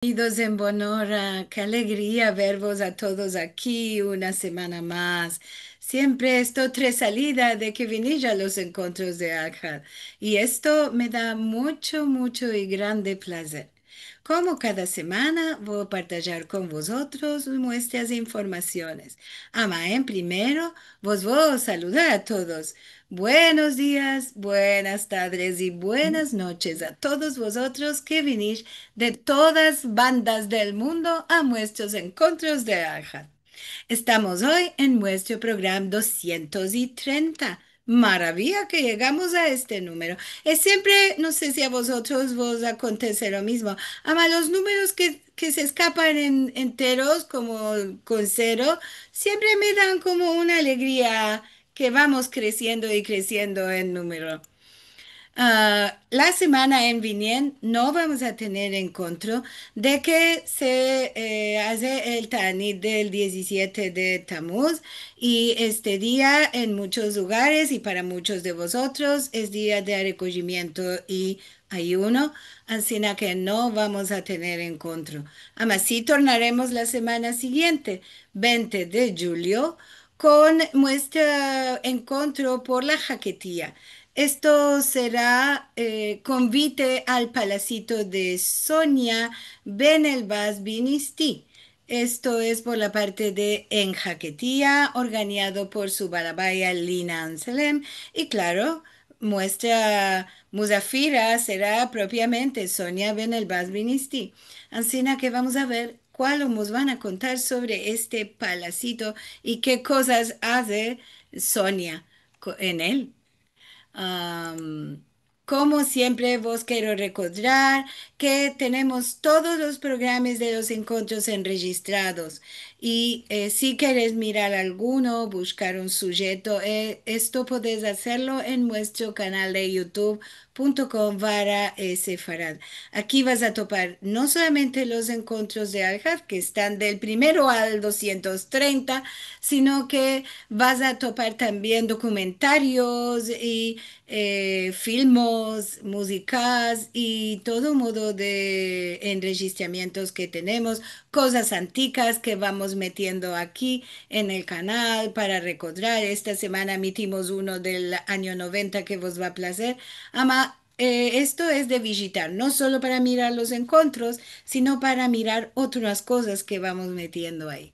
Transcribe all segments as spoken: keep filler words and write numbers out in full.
Bienvenidos en bon ora. Ke alegria vervos a todos aki una semana mas. Siempre esto tresalida de ke vinish a los enkontros de Alhad. I esto me da muncho, muncho i grande plazer. Komo kada semana, vo a partajar kon vozotros muestras informasiones. Ama en primero, vos vo a saludar a todos. Buenos dias, buenas tardes i buenas noches a todos vozotros ke vinish de todas bandas del mundo a muestros enkontros de Alhad. Estamos oy en muestro programa dosientos i trenta. Maraviya ke yegamos a este numero. I siempre, no se si a vozotros vos akontese lo mizmo, ama los numeros ke, ke se eskapan en, enteros, komo kon zero, siempre me dan komo una alegria ke vamos kresiendo i kresiendo en numero. A, la semana en vinien no vamos a tener enkontro de ke se, e, aze el Taanit del diezisiete de Tamuz, i este dia en munchos lugares i para munchos de vozotros es dia de rekojimiento i ayuno, ansina ke no vamos a tener enkontro. Ama si tornaremos la semana sigiente, vente de djulyo, kon muestro enkontro por la Haketia. Esto sera, e, konvite al palasito de Sonia Ben Elbaz Binisti. Esto es por la parte de En Haketia, organiado por su balabaya Lina Anselem. I klaro, muestra muzafira sera propiamente Sonia Ben Elbaz Binisti. Ansina ke vamos a ver kualo mos van a kontar sovre este palasito i ke kozas aze Sonia ko-, en el. Am, komo siempre, vos kero rekordar ke tenemos todos los programas de los enkontros enrejistrados. I, e, si keres mirar alguno, bushkar un sujeto, e, esto podes azerlo en muestro kanal de youtube punto com barra sefarad. Aki vas a topar no solamente los enkontros de Alhad, ke estan del primero al dosientos trenta, sino ke vas a topar tambien dokumentarios i, e, filmos, muzikas i todo modo de enrejistramientos ke tenemos, kozas antikas ke vamos metiendo aki en el kanal para rekordar. Esta semana metimos uno del anyo noventa ke vos va a plazer. Ama, e, esto es de vijitar, no solo para mirar los enkontros, sino para mirar otras kozas ke vamos metiendo ayi.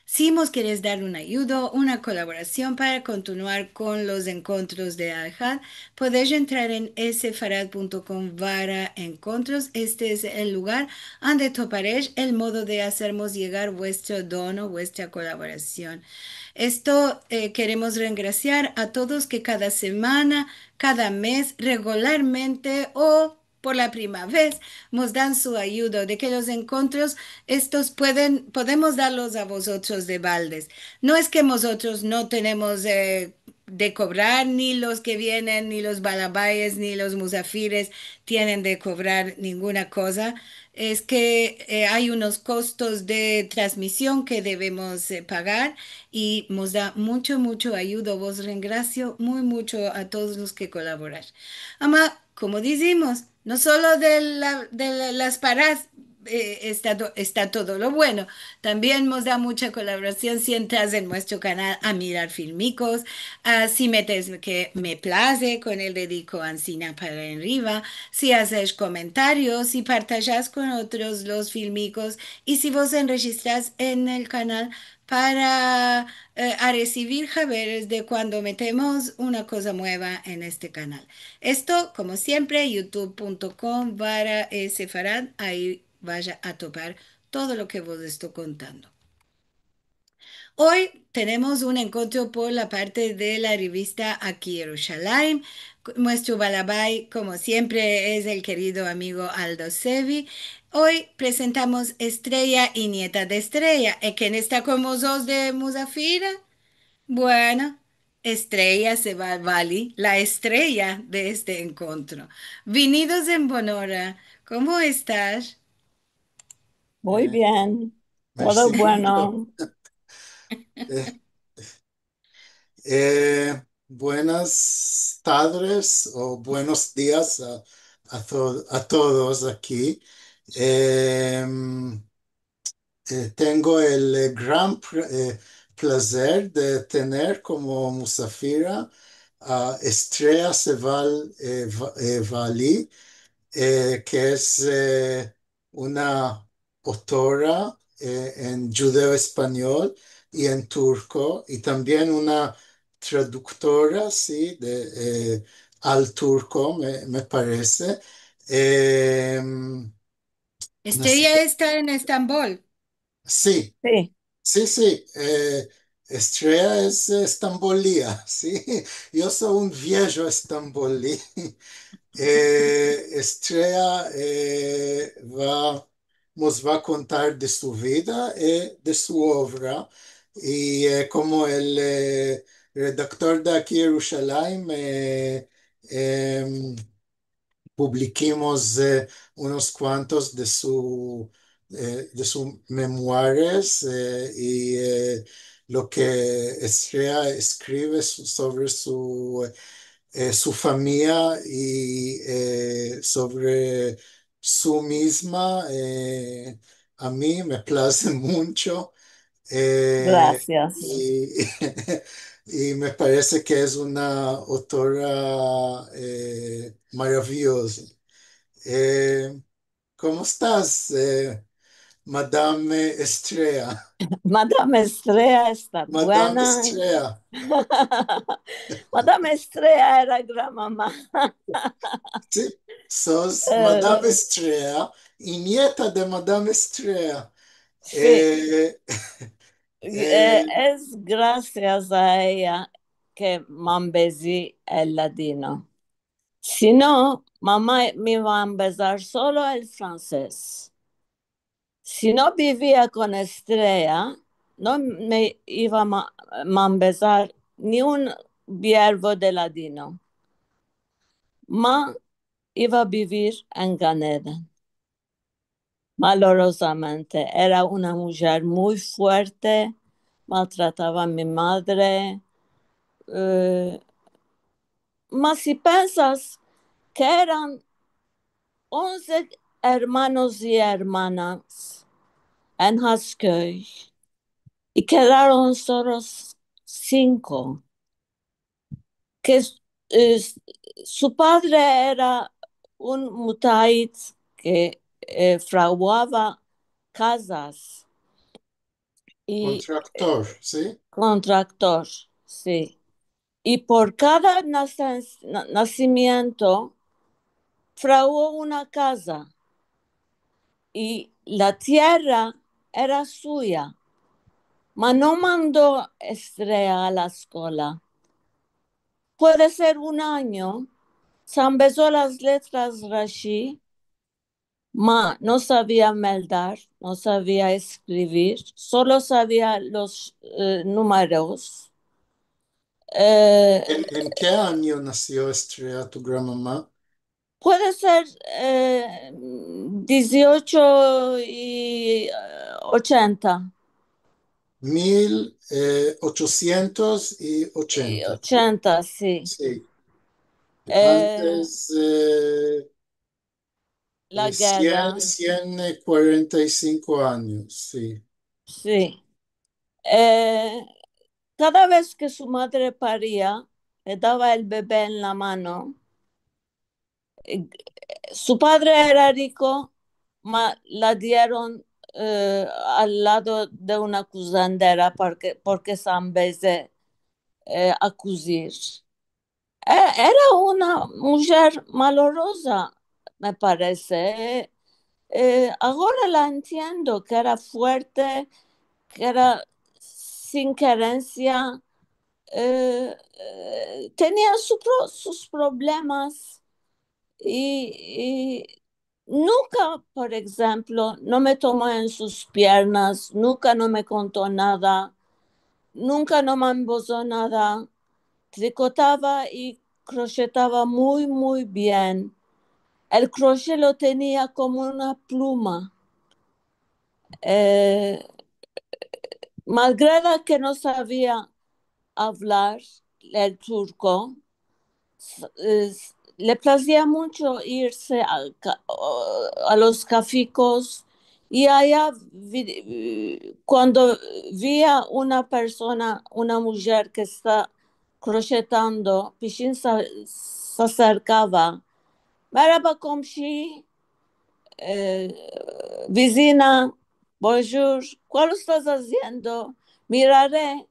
Si mos keres dar un ayudo, una kolaborasion para kontinuar kon los enkontros de Alhad, podes entrar en sefarad punto com barra enkontros. Este es el lugar ande toparesh el modo de azermos yegar vuestro dono, vuestra kolaborasion. Esto, e, keremos rengrasiar a todos ke kada semana, kada mes, regularmente o por la prima vez, mos dan su ayudo, de ke los enkontros, estos pueden, podemos darlos a vozotros de baldes. No es ke mozotros no tenemos, e, de kobrar, ni los ke vienen, ni los balabayes, ni los muzafires tienen de kobrar ninguna koza. Es ke, e, ay unos kostos de transmision ke devemos, e, pagar i mos da muncho, muncho ayudo. Vos rengrasio muy muncho a todos los ke kolaborash. Ama, komo dizimos, no solo de la, de la, las paras, e, esta to-, esta todo lo bueno. Tambien mos da muncha kolaborasion si entras en muestro kanal a mirar filmikos, a, si metes ke me plaze kon el dediko ansina para enriva, si azesh komentarios, si partajas kon otros los filmikos i si vos enrejistras en el kanal para, e, a resivir haberes de kuando metemos una koza mueva en este kanal. Esto, komo siempre, youtube punto com barra sefarad, ayi vaya a topar todo lo ke vos esto kontando. Oy tenemos un enkontro por la parte de la revista Aki Yerushalayim. Muestro balabay, komo siempre, es el kerido amigo Aldo Sevi. Oy presentamos Estreya i Nieta de Estreya. I ken esta kon mozotros de muzafira? Bueno, Estreya Sevalvali, la estreya de este enkontro. Vinidos en bon ora. Komo estas? Muy bien. Todo bueno. E, e, buenas tardes o buenos dias a, a to-, a todos aki. Em, eh, tengo el, eh, gran pl-, eh, plazer de tener komo musafira a Estrella Seval, eh, Va-, eh, Vali, eh, ke es, eh, una otora, eh, en djudeo-espanyol i en turko, i tambien una traduktora, si, de, eh, al turko, me, me parese. Em, Estrella esta en Estambol. Si, si, si, eh, Estrella es, eh, estambolia, si. Yo so un viejo estamboli. Eh, Estrella, eh, va, mos va kontar de su vida, eh, de su ovra, i, eh, komo el, eh, redaktor de Aki Yerushalayim, eh, em, publikimos, eh, unos kuantos de su, eh, de su memuares, eh, i, eh, lo ke Estrella eskrive su-, sovre su, eh, su famiya i, eh, sovre su mizma, eh, a mi me plaze muncho. Eh, i, i me parese ke es una otora, eh, maraviyoza. Eh, komo estas, eh, Madame Estrella? Madame Estrella esta buena. Madame Estrella. Madame Estrella era granmama. Si, sos, eh, Madame Estrella i nieta de Madame Estrella. Si. Eh, eh, es grasias a eya ke me ambezi el ladino. Si no, mama me iva a ambezar solo el fransez. Si no bivia kon Estrella, no me iva a ma-, me ambezar ni un vierbo de ladino. Ma iva a bivir en Gan Eden. Malorozamente, era una mujer muy fuerte, maltratava a mi madre. Eh, ma si pensas ke eran onze ermanos i ermanas en Hasköy i kedaron solo sinko. Ke, eh, su padre era un mutaid ke, eh, fraguava kazas. I, kontraktor, si? Kontraktor, si. I por kada nasen-, na-, nasimiento, frauo una kaza. I la tierra era suya. Ma no mando Estrella a la eskola. Puede ser un anyo, se ambezo las letras Rashi, ma no savia meldar, no savia eskrivir, solo savia los, eh, numeros. Eh, en, en ke anyo nasio Estrella, tu granmama? Puede ser, eh, dieciocho i, eh, ochenta. Mil, eh, ochosientos i ochenta. I ochenta, si. Si. Eh, antes, eh, la gerra. Sien, sien kuarenta i sinko anyos, si. Si. Eh, kada vez ke su madre paria, le dava el bebe en la mano, eh, su padre era riko, ma la dieron, eh, al lado de una kuzandera porke, porke se ambeze, eh, a kuzir. E-, era una mujer maloroza, me parese. Eh, agora la entiendo, ke era fuerte, ke era sin kerensia, eh, eh, tenia su pro-, sus problemas i, i nunka, por enshemplo, no me tomo en sus piernas, nunka no me konto nada, nunka no me ambezo nada. Trikotava i kroshetava muy, muy bien. El kroshe lo tenia komo una pluma. Eh, malgrado ke no savia avlar el turko, s-, eh, s-, le plazia muncho irse a, ka- o- a los kafikos, i aya vi- kuando via una persona, una mujer ke esta kroshetando, pishin se, se aserkava. "Meraba, komşi, e, vizina, bonjur, kual estas aziendo? Mirare."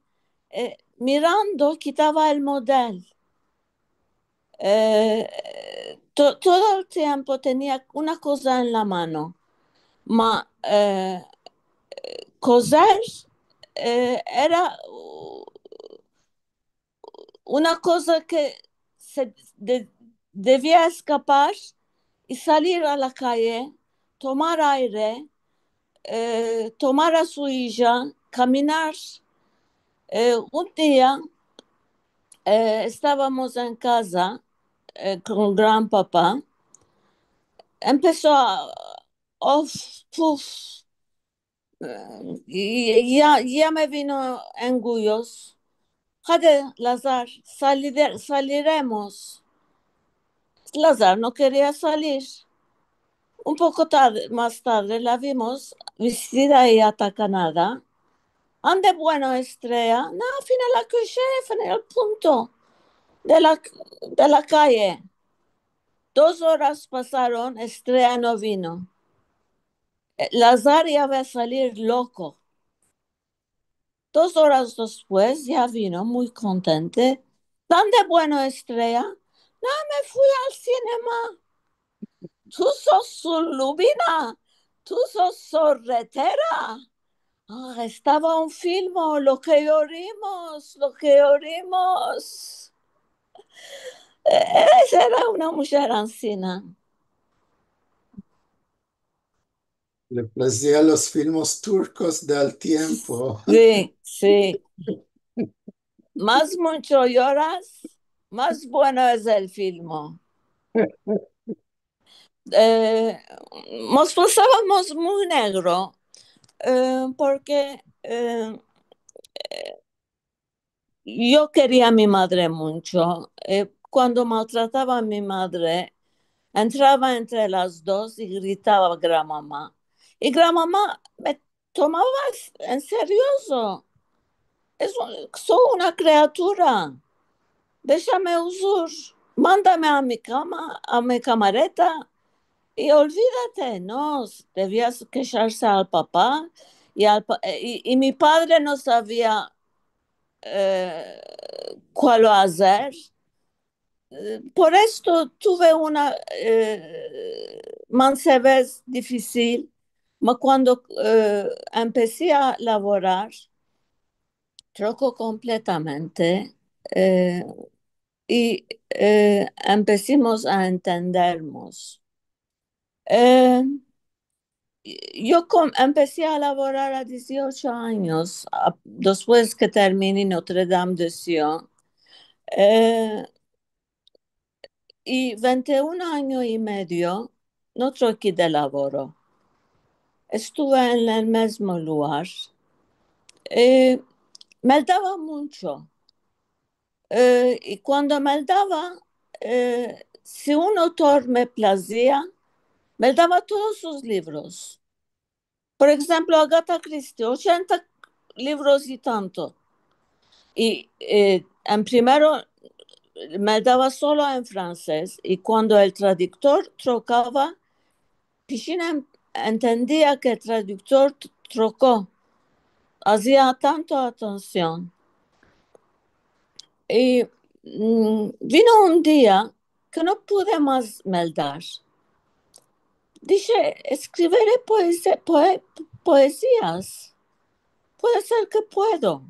E, mirando, kitava el model. E, to- todo el tiempo tenia una koza en la mano. Ma, e, kozer, e, era uh, una koza ke se de- devia eskapar i salir a la kaye, tomar aire, e, tomar a su ija, kaminar. E, un dia, e, estavamos en kaza, e, kon gran papa. Empeso a, of, puf, e, i ya, ya me vino enguyos. "Hadi, Lazar, salide- saliremos." Lazar no keria salir. Un poko tarde, mas tarde la vimos vistida i atakanada. "Ande bueno, Estrea." "No, fina la kushe, fina el punto de la, de la kaye." Dos oras pasaron, Estrea no vino. E, Lazar ya va a salir loko. Dos oras despues ya vino muy kontente. "Ande bueno, Estrea?" "No, me fui al sinema." "Tu sos un lubina, tu sos sorretera." "Ah, estava un filmo, lo ke yorimos, lo ke yorimos." E- Esa era una mujer ansina. Le plazia los filmos turkos del tiempo. Si, si. Mas muncho yoras, mas bueno es el filmo. E, mos pasavamos muy negro, e, porke, e, yo keria a mi madre muncho. E, kuando maltratava a mi madre, entrava entre las dos i gritava: "Granmama!" I granmama me tomava en seriozo. Es un, so una kriatura. Deshame uzur, mandame a mi kama, a mi kamareta, i olvidate, no, devia kesharse al papa, i, al pa- i, i mi padre no savia, e, kualo azer. E, por esto tuve una, e, mansevez difisil, ma kuando, e, empesi a lavorar, troko kompletamente, e, i, e, empesimos a entendermos. E, yo kom- empesi a lavorar a diziocho anyos, a- despues ke termini Notre Dame de Sion. E, i vente un anyo i medio no troki de lavoro. Estuve en el mezmo lugar. E, meldava muncho. E, i kuando meldava, e, si un autor me plazia, meldava todos sus livros. Por enshemplo, Agatha Christie, ochenta livros i tanto. I, e, en primero meldava solo en fransez, i kuando el traduktor trokava, pishin en- entendia ke el traduktor t- troko. Azia tanto atension. I, mm, vino un dia ke no pude mas meldar. Dishe: "Eskrivere poeze- poe- poezias. Puede ser ke puedo."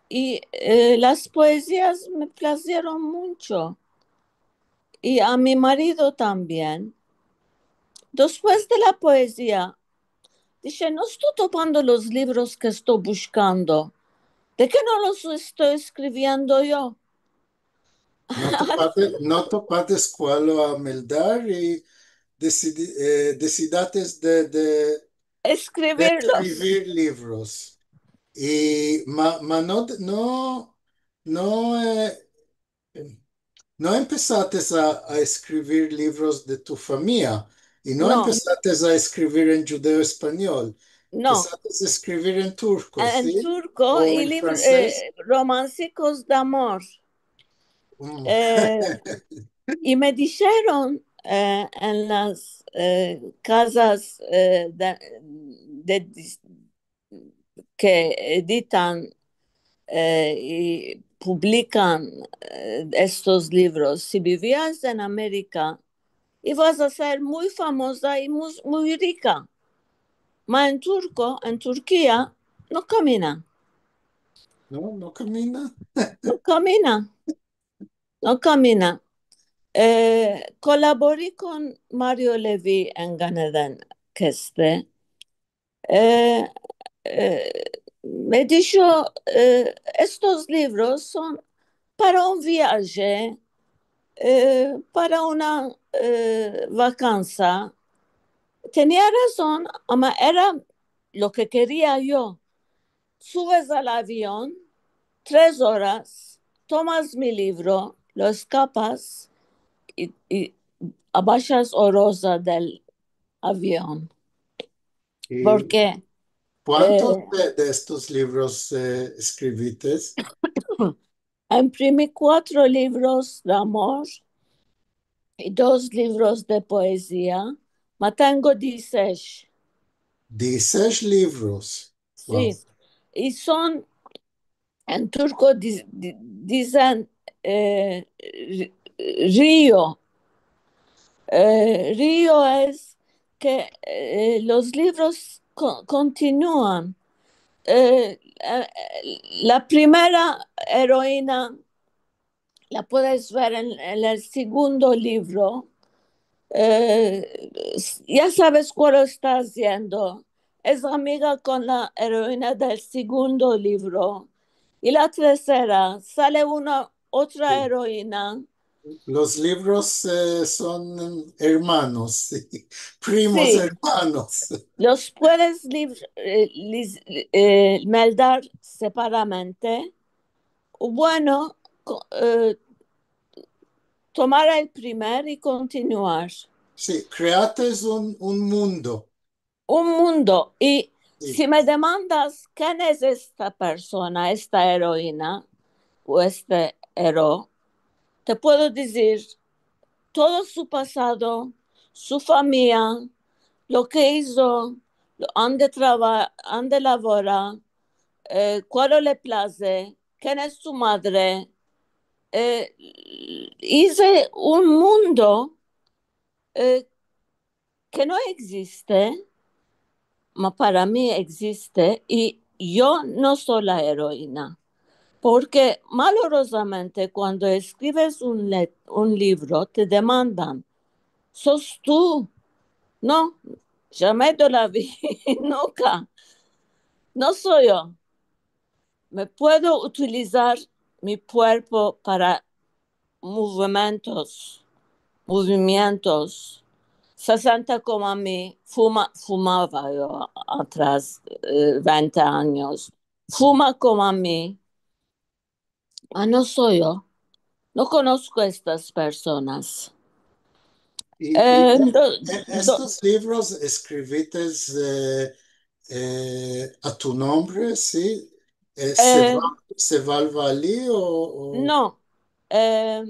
I, e, las poezias me plazieron muncho. I a mi marido tambien. Despues de la poezia, dishe: "No esto topando los livros ke esto bushkando. De ke no los esto eskriviendo yo?" No topate- no topades kualo a meldar i desidi- e, desidates de, de, de Eskrivirlos. eskrivir livros. I ma- ma no, no, no, e, no empesates a, a eskrivir livros de tu famiya, i no empesates a eskrivir en djudeo-espanyol. No. Empesates a eskrivir en turko, si? En turko i livros, e, romansikos de amor. Mm. E, i me disheron, e, en las, e, kazas, e, de, de dis-, ke editan, e, i publikan, e, estos livros, si bivias en Amerika, ivas a ser muy famoza i muy, muy rika. Ma en turko, en Turkia, no kamina. No, no kamina. No kamina. No kamina. E, kolabori kon Mario Levy en Ganeden Keste. E, e, me disho, e, estos livros son para un viaje, e, para una, e, vakansa. Tenia razon, ama era lo ke keria yo. Subes al avion, tres oras, tomas mi livro, lo eskapas i, i abashas o roza del avion. I porke, kuantos, e, de, de estos livros, e, eskrivites? Imprimi kuatro livros de amor i dos livros de poezia, ma tengo dizisesh. Dizisesh livros. Si. Wow. I son, en turko di-, di-, dizen, e, ri-, rio. E, rio es ke, e, los livros ko-, kontinuan. E, e, la primera eroina la puedes ver en, en el segundo livro. E, s-, ya saves kualo esta aziendo. Es amiga kon la eroina del segundo livro. I la tersera, sale una otra eroina. Los livros, e, son ermanos, si. Primos ermanos. Si. Los puedes liv-, e, lis-, e, meldar separamente. O bueno, ko-, e, tomar el primer i kontinuar. Si, kreates un, un mundo. Un mundo. I si me demandas ken es esta persona, esta eroina o este ero, te puedo dizir todo su pasado, su famiya, lo ke izo, lo, ande trava-, ande lavora, e, kualo le plaze, ken es su madre. E, ize un mundo, e, ke no egziste, ma para mi egziste, i yo no so la eroina. Porke, malorozamente, kuando eskrives un le-, un livro, te demandan, "Sos tu?" No, jamais de la vie, nunka. No so yo. Me puedo utilizar mi kuerpo para movimientos, movimientos. Se senta komo a mi, fuma, fumava yo atras, e, vente anyos. Fuma komo a mi. A, no so yo. No konosko estas personas. I, i, e, do-, e, do- estos livros eskrivites, e, e, a tu nombre, si? E, e, Seval, Seval Vali o, o? No. E,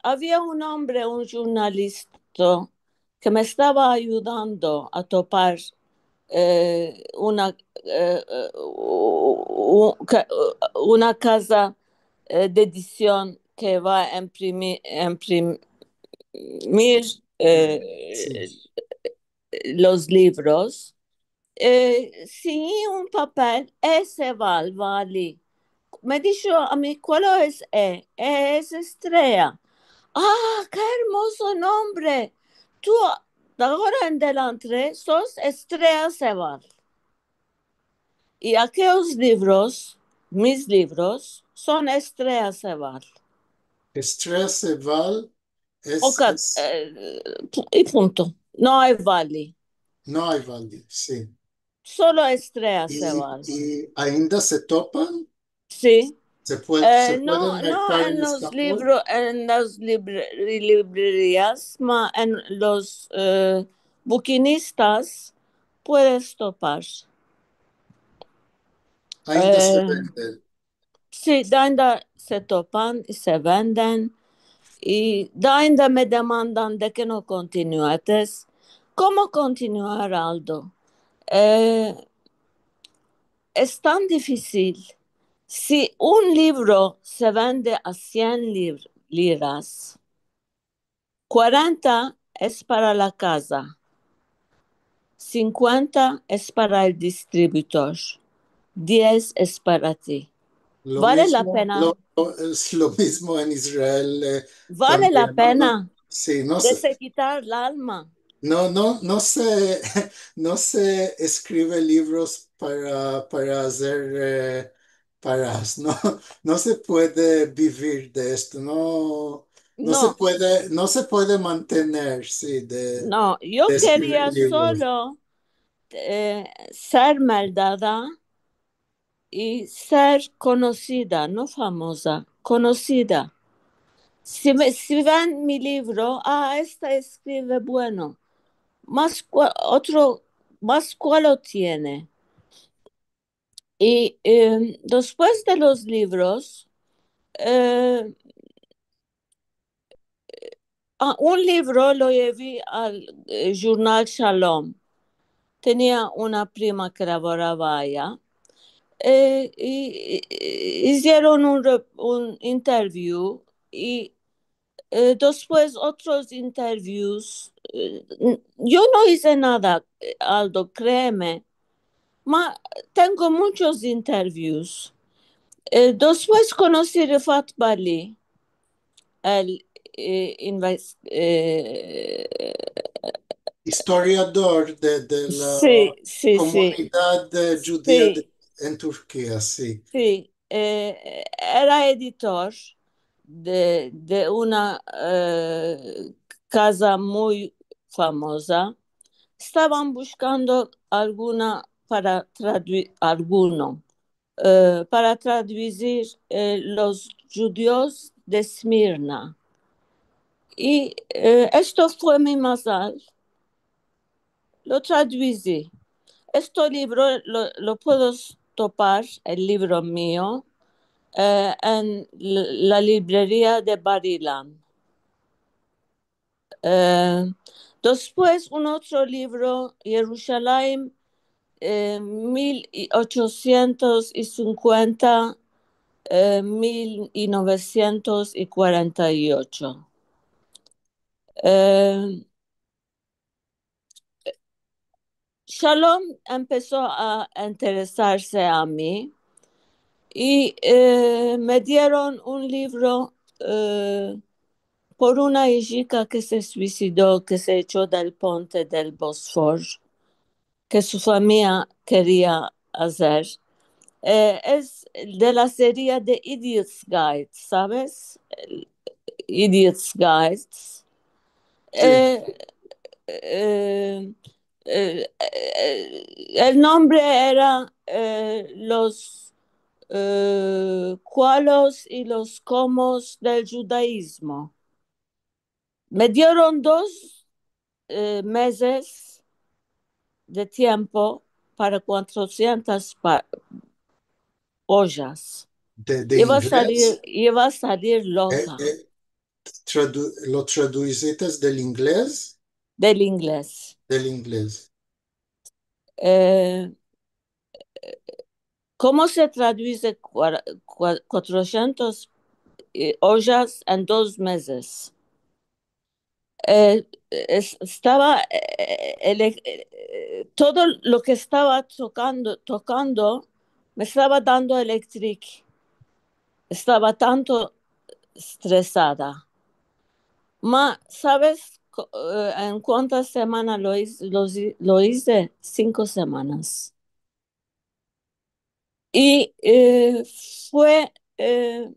avia un ombre, un jurnalista, ke me estava ayudando a topar, e, una, e, e, u-, u-, ka-, una kaza, e, de edision ke va a imprimi-, imprimir, e, los livros. E, si un papel, e Seval Vali. Me disho a mi, "Kualo es E?" "E es Estrea." "A, ke ermozo nombre! Tu, de agora en delante, sos Estrea Seval." I akeyos livros, mis livros, son Estrea Seval. Estrea Seval es, o ka-, es e, pu-, i punto. No ay Vali. No ay Vali, si. Solo Estrea Seval. I, i ainda se topan? Si. Se puede, se puede merkar en Estambul? Eh, no, no en los livro-, en las libre-, librerias, ma en los, eh, bukinistas puedes topar. Ainda se venden. Si, dainda se topan i se venden. I dainda me demandan de ke no kontinuates. Komo kontinuar, Aldo? Eh, es tan difisil. Si un livro se vende a sien lir-, liras, kuarenta es para la kaza, sinkuenta es para el distributor, diez es para ti. Vale la pena? Lo mizmo, lo, es lo mizmo en Israel, eh, tambien, no? Vale la pena? Si, no se, de se kitar el alma. No, no, no se, no se eskrive livros para, para azer, eh, para, no, no se puede bivir de esto, no, no se puede, no se puede mantener, si, de, de eskriver livros. No, yo keria solo, eh, ser meldada i ser konosida, no famoza, konosida. Si me, si ven mi livro, a, esta eskrive bueno. Mas kua-, otro, mas kual lo tiene? I, eh, despues de los livros, eh, a, un livro lo yevi al, eh, jurnal Shalom. Tenia una prima ke lavorava aya. Eh, i, i, izieron un re-, un interview i, eh, despues otros interviews. Eh, n-, yo no ize nada, eh, Aldo, kreeme. Ma, tengo munchos interviews. Eh, despues konosi Rifat Bali, el, eh, inves-, eh, istoriador de, de la komunidad, eh, djudia de, en Turkia, si. Si. Eh, era editor de, de una, eh, kaza muy famoza. Estavan bushkando alguna para tradu-, alguno, eh, para traduzir, eh, los djudios de Esmirna. I, eh, esto fue mi mazal. Lo traduzi. Este livro lo, lo puedes topar, el livro mio, eh, en l-, la libreria de Bar-Ilan. Eh, despues, un otro livro, Yerushalayim, eh, mil ochosientos i sinkuenta, eh, mil novesientos i kuarenta i ocho. Eh, Shalom empeso a interesarse a mi i, eh, me dieron un livro, eh, por una ijika ke se suisido, ke se echo del ponte del Bosfor, ke su famiya keria azer. Eh, es de la seria de Idiot's Guide, saves? El Idiot's Guide. Si. Eh, eh, eh, eh, el nombre era, eh, los, eh, kualos i los komos del djudaizmo. Me dieron dos, eh, mezes de tiempo para kuatrosientas pa-, ojas. De, de inglez? Iva a salir, iva a salir loka. Eh, eh, tradu-, lo traduzites del inglez? Del inglez. Del inglez. Eh, komo se traduzi kua-, kua-, kuatrosientas, eh, ojas en dos mezes? Eh, es-, estava, eh, ele-, eh, todo lo ke estava tokando, tokando, me estava dando elektrik. Estava tanto estresada. Ma, saves ko-, eh, en kuantas semanas lo iz-, lo zi-, lo ize? Sinko semanas. I, eh, fue, eh,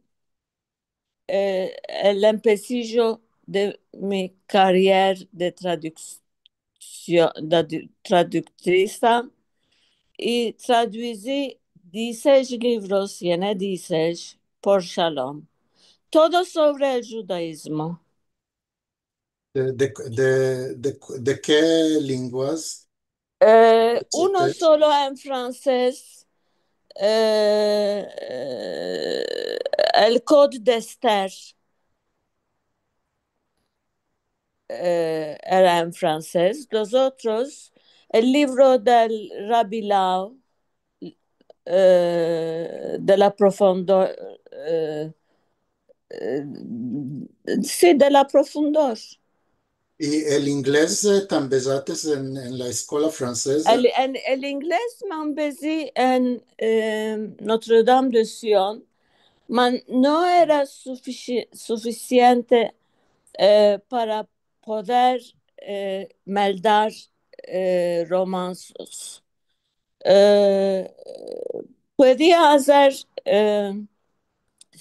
eh, el empesijo de mi kariera de traduksion, de tradu-, traduktrisa, i traduzi dizisesh livros, yene dizisesh, por Shalom. Todo sovre el djudaizmo. De, de, de, de, de ke lenguas? Eh, uno solo en fransez, eh, eh, el Code d'Esther, eh, era en fransez. Los otros, el livro del Rabbi Lau, eh, de la profundor, eh, eh, si, de la profundor. I el inglez, eh, te ambezates en, en la eskola franseza? El, en, el inglez me ambezi en, eh, Notre Dame de Sion, ma no era sufisi-, sufisiente, eh, para poder, eh, meldar, eh, romansos. Eh, podia azer, eh,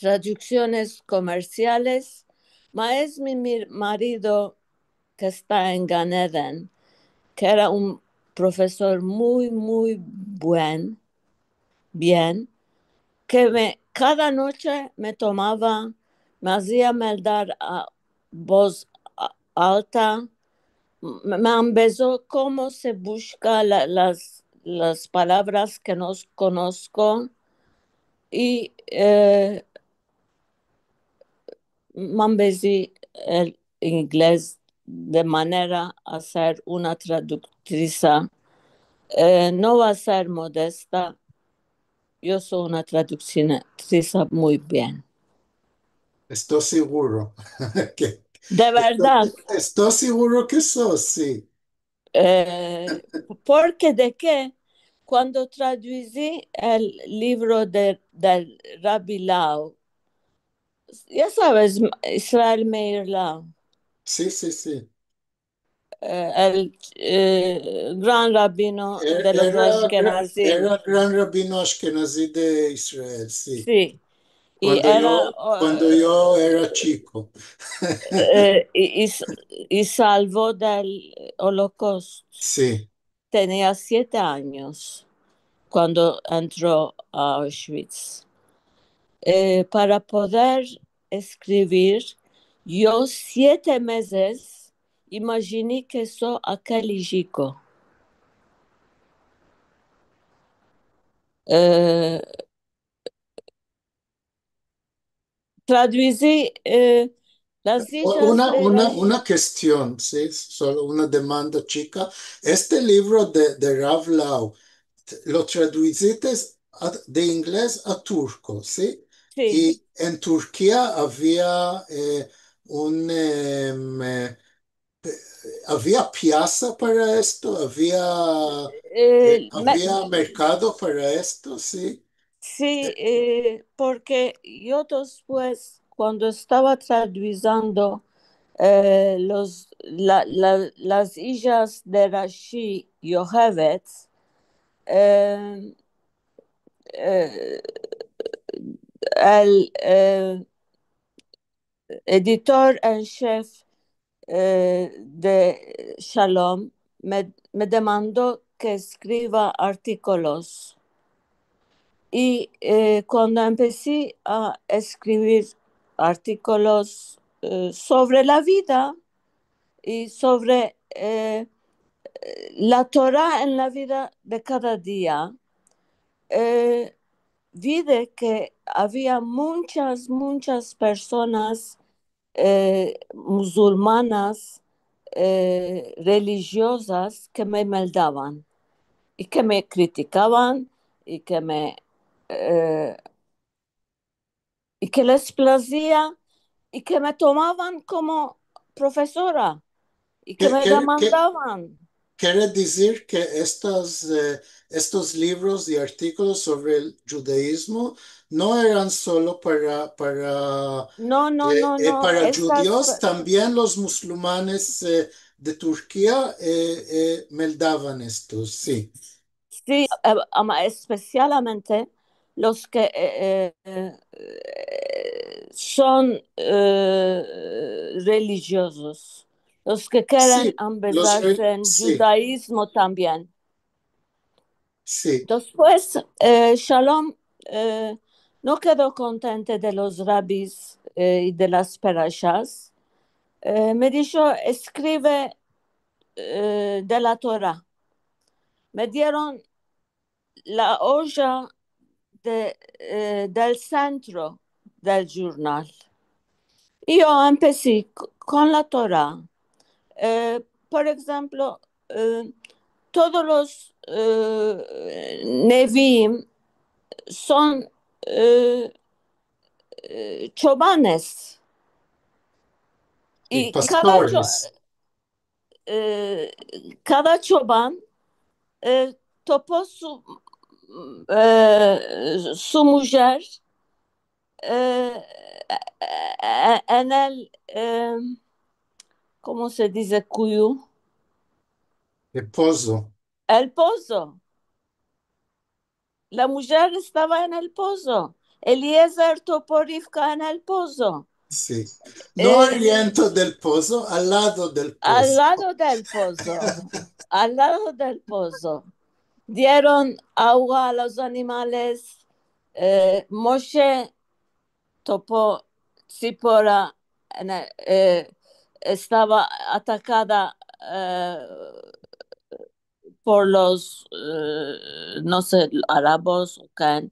traduksiones komersiales, ma es mi, mi marido ke esta en Gan Eden, ke era un profesor muy, muy buen, bien, ke me, kada noche me tomava, me azia meldar a voz a-, alta, me, me ambezo komo se buska la, las, las palavras ke no konosko, i, eh, me ambezi el inglez de manera a ser una traduktrisa, eh, no va a ser modesta. Yo so una traduktrisa muy bien. Esto siguro. Ke, De verdad. esto, esto siguro ke so, si. Eh, porke de ke? Kuando traduzi el livro de, del Rabbi Lau, ya saves, Israel Meir Lau, Si, si, si. eh, el, eh, gran rabino Er-, de los era, Ashkenazim. Era gran rabino ashkenazi de Israel, si. Si. I Kuando era, yo, o, kuando yo era chiko. eh, i, i s-, i salvo del holokausto. Si. Tenia siete anyos kuando entro a Auschwitz. Eh, para poder eskrivir, yo siete mezes imajini ke so akel ijiko. Eh, traduzi, eh, las O-, ijas una, de una, las... una kestion, si, solo una demanda chika. Este livro de, de Rav Lau, t-, lo traduzites a, de inglez a turko, si? Si. I en Turkia avia, eh, un, em, eh, avia piasa para esto, avia, Eh, eh, avia merkado para esto, si? Si, eh, porke yo despues, kuando estava traduizendo, eh, los, la, la, las ijas de Rashi Yoheved, eh, eh, el, eh, editor en chef, eh, de Shalom me, me demando ke eskrivia artikolos. I, eh, kuando empesi a eskrivir artikolos, eh, sovre la vida i sovre, eh, la Tora en la vida de kada dia, eh, vide ke avia munchas, munchas personas, eh, musulmanas, eh, relijiozas ke me meldavan i ke me kritikavan i ke me, eh, i ke les plazia i ke me tomavan komo profesora i ke me demandavan. Kere dizir ke estas, eh, estos livros i artikolos sovre el djudaizmo no eran solo para, para, No, no, eh, no, eh, no, para estas djudios, tambien los musulmanes, eh, de Turkia, eh, eh, meldavan estos, si. Si, eh, ama espesialmente los ke, eh, eh, eh, son, eh, relijiozos, los ke keren ambezarse en djudaizmo tambien. Si. Despues, eh, Shalom, eh, no kedo kontente de los rabis, e, i de las perashas. E, me disho, eskrive, e, de la Tora. Me dieron la oja de, e, del sentro del jurnal. I yo empesi k-, kon la Tora. E, por enshemplo, e, todos los, e, neviim son, e, e, chovanes. I kada cho-, pastores. E, kada chovan, e, topo su, e, su mujer, e, e, e, en el, e, komo se dize, kuyu? El pozo. El pozo. La mujer estava en el pozo. Eliezer topo Rivka en el pozo. Si. No, e, oriento del pozo, al lado del pozo. Al lado del pozo. Al lado del pozo. Dieron agua a los animales. E, Moshe topo Tzipora en el, e, estava atakada, e, por los, e, no se, arabos o ken.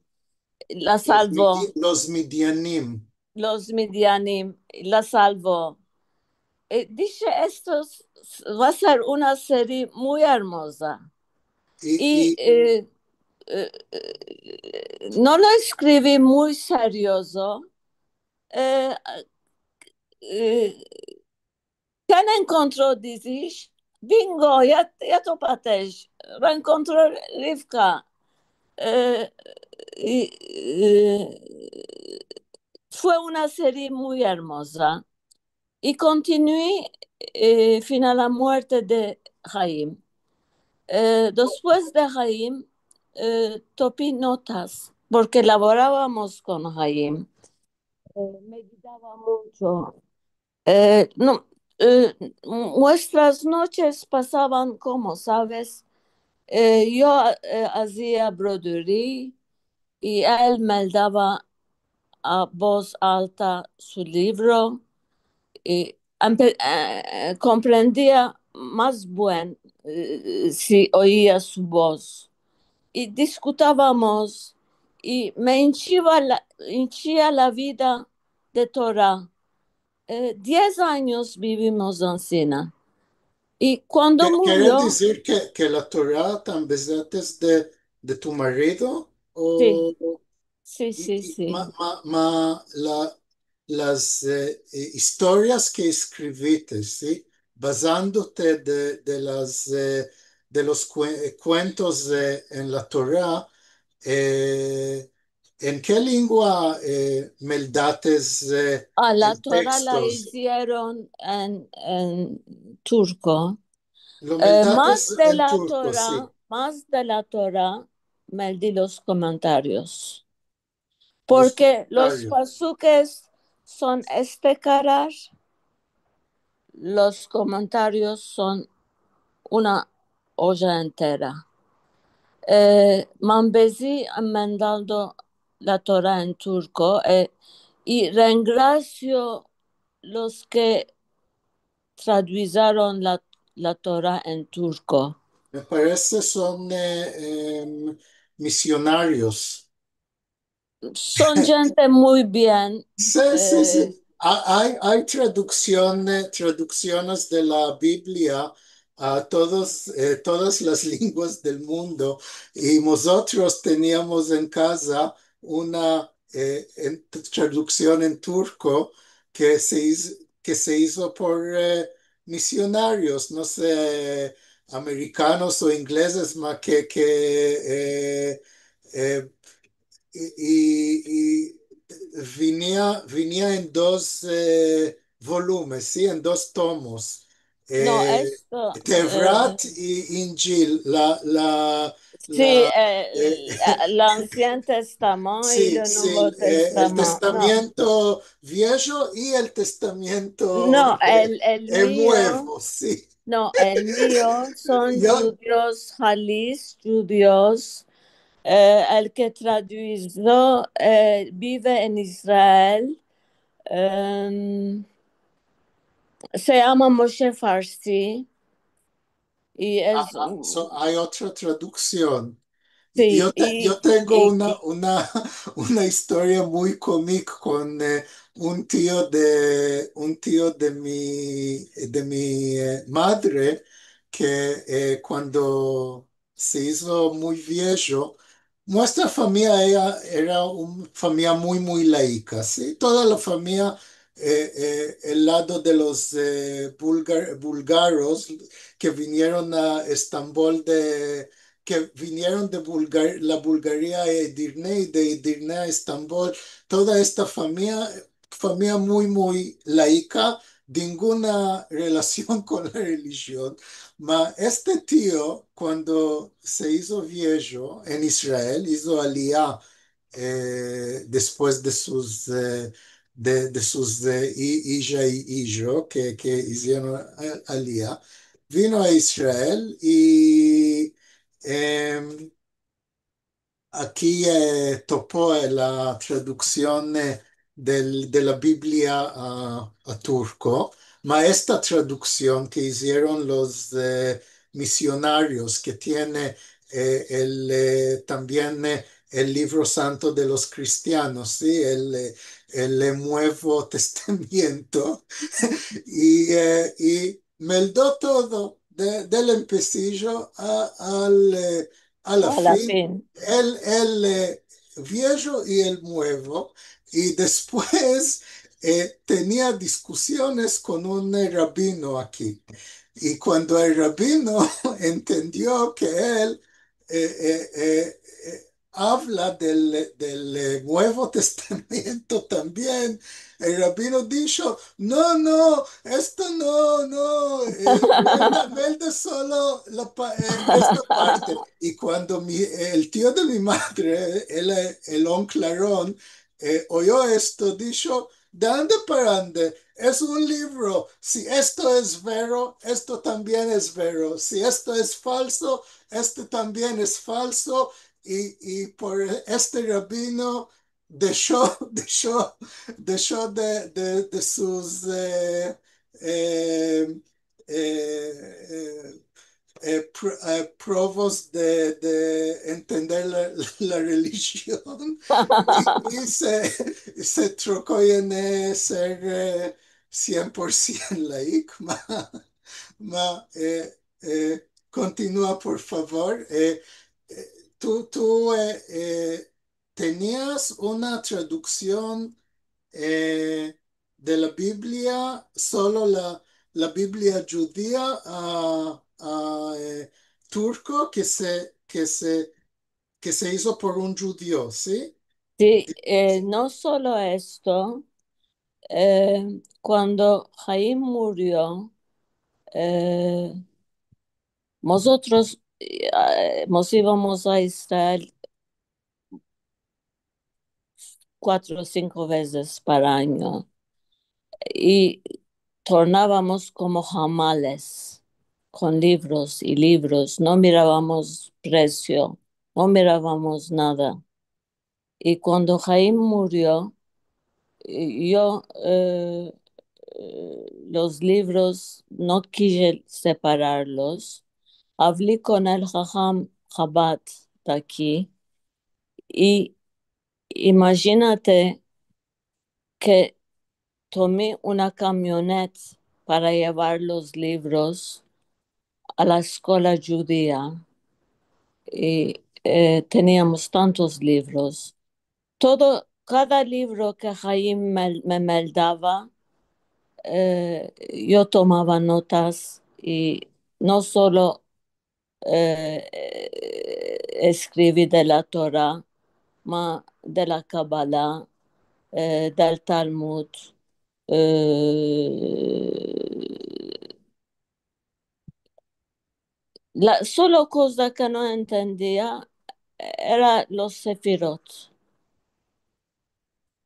La salvo. Los midi-, los midianim. Los midianim, la salvo. E, dishe, esto s-, va a ser una serie muy ermoza. I, i, i, e, e, e, no lo eskrivi muy seriozo. E, e, Ken enkontro, dizish? Bingo, ya, ya topatesh. Reenkontro Rivka. E, i, e, fue una serie muy ermoza. I kontinui, e, fin a la muerte de Haim. E, despues de Haim, e, topi notas, porke lavoravamos kon Haim. E, me ayudava muncho. E, no, e, muestras noches pasavan komo, saves? E, yo, e, azia broderie i el me dava a voz alta su livro i empe-, e, e, komprendia mas buen, e, si oia su voz. I diskutavamos i me inchiva la, inchia la vida de Tora. E, diez anyos bivimos ansina. I kuando murio... Kere dizir ke, ke la Tora tambe es de, de tu marido? O... Si. Si, i, si, i si. Ma, ma, ma la, las, e, e, istorias ke eskriviste, si? Bazandote de, de las, e, de los kue-, e, kuentos, e, en la Tora, e, en ke lengua, e, meldates, e, el teksto? A, la Tora la izieron en, en turko. Lo meldates en turko, si. E, mas de la Tora, mas de la Tora, meldi los komentarios. Porke los pasukes son este karar, los komentarios son una oja entera. E, me ambezi enmendando la Tora en turko, e, i rengrasio los ke traduizaron la, la Tora en turko. Me parese son, e, em, misionarios. Son djente muy bien. Si, si, si. E, a-, ay, ay traduksion, e, traduksiones de la Biblia a todos, e, todas las lenguas del mundo. I mozotros teniamos en kaza una, e, en, traduksion en turko ke se iz-, ke se izo por, e, misionarios, no se, amerikanos o inglezes, ma ke, ke, e, e, i, i, i vinia, vinia en dos, e, volumes, si, en dos tomos. No, e, esto, e, Tevrat i Injil, la, la, si, la, e, e, la, la Ansien Testament i, si, el, si, Novo, e, el Testament, no. Testamiento Viejo i el Testamiento, no, e, el, el, e, mio, Muevo, si. No, el mio son, yo, djudios halis, djudios, Eh, el ke traduizo, eh, bive en Israel. Em, se yama Moshe Farsi. I es... Ah, ah, so, ay otra traduksion. Si, yo te-, i, yo tengo i, una, i una, una istoria muy komik kon, eh, un tio de, un tio de mi, de mi, eh, madre, ke, eh, kuando se izo muy viejo, muestra famiya, eya era una famiya muy, muy laika, si? Toda la famiya, eh, eh, el lado de los, eh, bulgar-, bulgaros ke vinieron a Estambol de, ke vinieron de Bulgar-, la Bulgaria a Edirne, i de Edirne a Estambol, toda esta famiya, famiya muy, muy laika, ninguna relasion kon la relijion. Ma este tio, kuando se izo viejo en Israel, izo aliya, eh, despues de sus, eh, de, de sus, eh, i-, ija i ijo ke, ke izieron a-, aliya, vino a Israel i, em, aki, eh, topo, eh, la traduksion, eh, del, de la Biblia a, a turko, ma esta traduksion ke izieron los, eh, misionarios, ke tiene, eh, el, eh, tambien, eh, el livro santo de los kristianos, si? El, eh, el, eh, Muevo Testamiento. I, eh, i me lo do todo, de, del empesijo a, al, eh, a la fin, el, el, eh, viejo i el muevo, i despues, eh, tenia diskusiones kon un, eh, rabino aki. I kuando el rabino entendio ke el, eh, eh, eh, eh, avla del, del, eh, Muevo Testamiento tambien, el rabino disho: "No, no, esto no, no, eh, melda, melda solo la pa-, eh, esta parte." I kuando mi, el tio de mi madre, el, el on Klaron, eh, oyo esto, disho: "De ande para ande, es un livro. Si esto es vero, esto tambien es vero. Si esto es falso, esto tambien es falso." I, i por este rabino desho, desho, desho de, de, de sus, eh, eh, eh, eh, eh, pr-, eh, provos de, de entender la, la relijion. I, i se, se troko i en, eh, ser, eh, sien por sien laik, ma, ma, eh, eh, kontinua, por favor. Eh, eh, tu, tu, eh, eh, tenias una traduksion, eh, de la Biblia, solo la, la Biblia djudia a, a, eh, turko ke se, ke se, ke se izo por un djudio, si? Si, eh, no solo esto, eh, kuando Haim murio, eh, mozotros, eh, mos ivamos a Israel kuatro o sinko vezes para anyo. I tornavamos komo hamales, kon livros i livros. No miravamos presio, no miravamos nada. I kuando Haim murio, yo, eh, eh, los livros no kije separarlos. Avli kon el haham Habad de aki. I imajinate ke tomi una kamionet para yevar los livros a la eskola djudia. I, eh, teniamos tantos livros. Todo, kada livro ke Haim me, me meldava, eh, yo tomava notas i no solo eh, eskrivi de la Tora, ma de la Kabala, eh, del Talmud, eh, la, solo koza ke no entendia era los sefirot.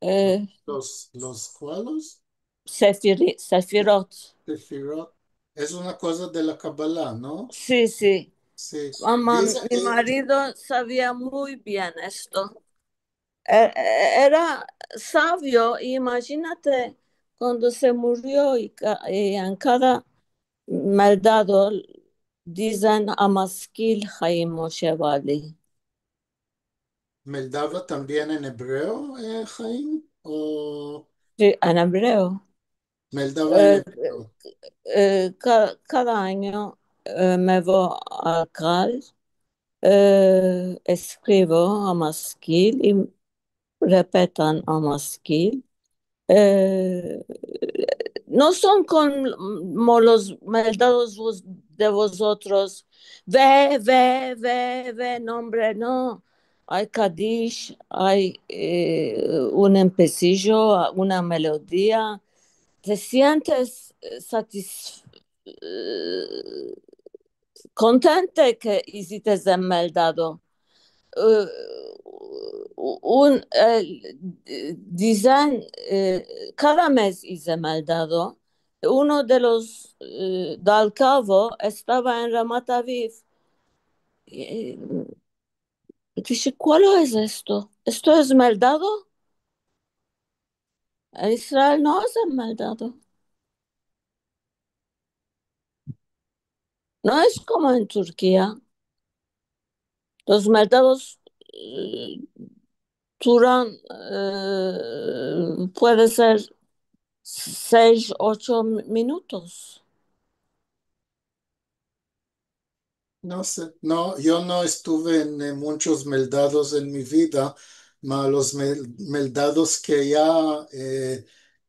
Eh, los, los kualos? Sefiri-, sefirot. Sefirot. Es una koza de la Kabala, no? Si, si. Si. Ama Dize, mi e, marido savia muy bien esto. E- e- Era savio, i imajinate, kuando se murio, i ka- i en kada meldado dizen: Amaskil Haim Moshevali. Meldava tambien en ebreo, e, Haim? O Si, en ebreo. Meldava en E, ebreo. e, ka- kada anyo, e, me vo al kal, e, eskrivo Amaskil i repetan Amaskil. E, no son komo los meldados vos- de vozotros. Ve, ve, ve, ve, nombre, no. Ay kadish, ay, e, un empesijo, una melodia. Te sientes, e, satis- e, kontente ke izites en meldado. E, un, e, dizen, e, kada mez ize meldado. Uno de los, e, dal kavo estava en Ramat Aviv. E, dishe: "Kualo es esto? Esto es meldado? En Israel no azen meldado. No es komo en Turkia. Los meldados, e, duran, e, puede ser sesh, ocho mi- minutos." No se, no, yo no estuve en, e, munchos meldados en mi vida, ma los mel- meldados ke ya, e,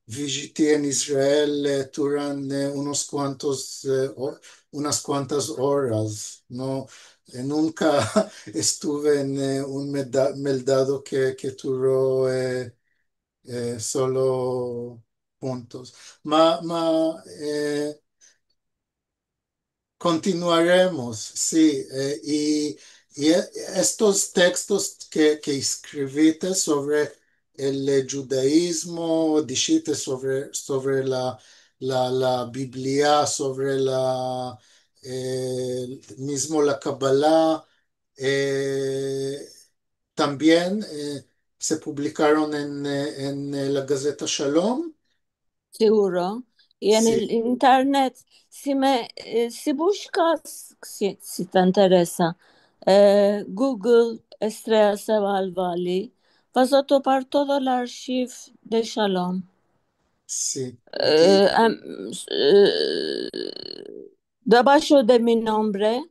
vijiti en Israel, e, duran, e, unos kuantos, e, o- unas kuantas oras. No, e, nunka estuve en, e, un melda- meldado ke, ke duro, e, e, solo puntos. Ma, ma, e, kontinuaremos, si, e, i, i e- estos tekstos ke, ke eskrivite sovre el, e, djudaizmo, dishite sovre, sovre la, la, la Biblia, sovre la, e, mizmo la Kabala, e, tambien, e, se publikaron en, e, en, e, la gazeta Shalom. Siguro. I en Si. el internet, si me, e, si bushkas, si, si te interesa, e, Google Estrea Sevalvali, vas a topar todo el arshiv de Shalom. Si. E, em, e, debasho de mi nombre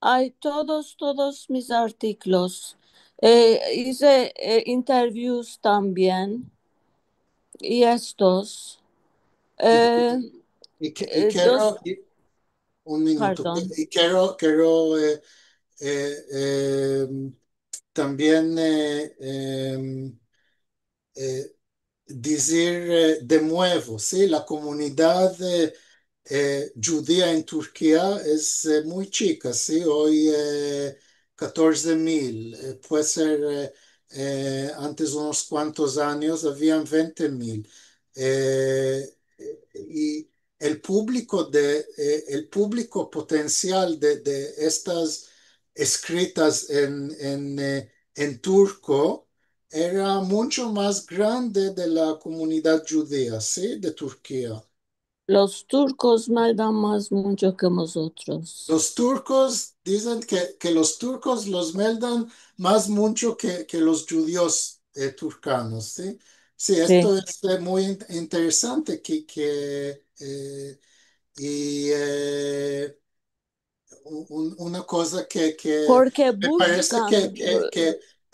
ay todos, todos mis artiklos. E, ize, e, interviews tambien. I estos. I, E, i ke- i e, kero, dos, i- un minuto. pardon. I kero, kero, e, e, e, em, tambien, e, em, e, dizir, e, de muevo, si, la komunidad, e, e, djudia en Turkia es, e, muy chika, si, oy, e, katorze mil, e, puede ser, e, e, antes unos kuantos anyos avian vente mil. E, i el publiko de, e, el publiko potensial de, de estas eskritas en, en, e, en turko era muncho mas grande de la komunidad djudia, si, de Turkia. Los turkos meldan mas muncho ke mozotros. Los turkos dizen ke, ke los turkos los meldan mas muncho ke, ke los djudios, e, turkanos, si? Si, esto es, e, muy in- interesante ke, ke, e, i, e, un- un- una koza ke, ke Porke me parese ke, bushkan, ke, ke,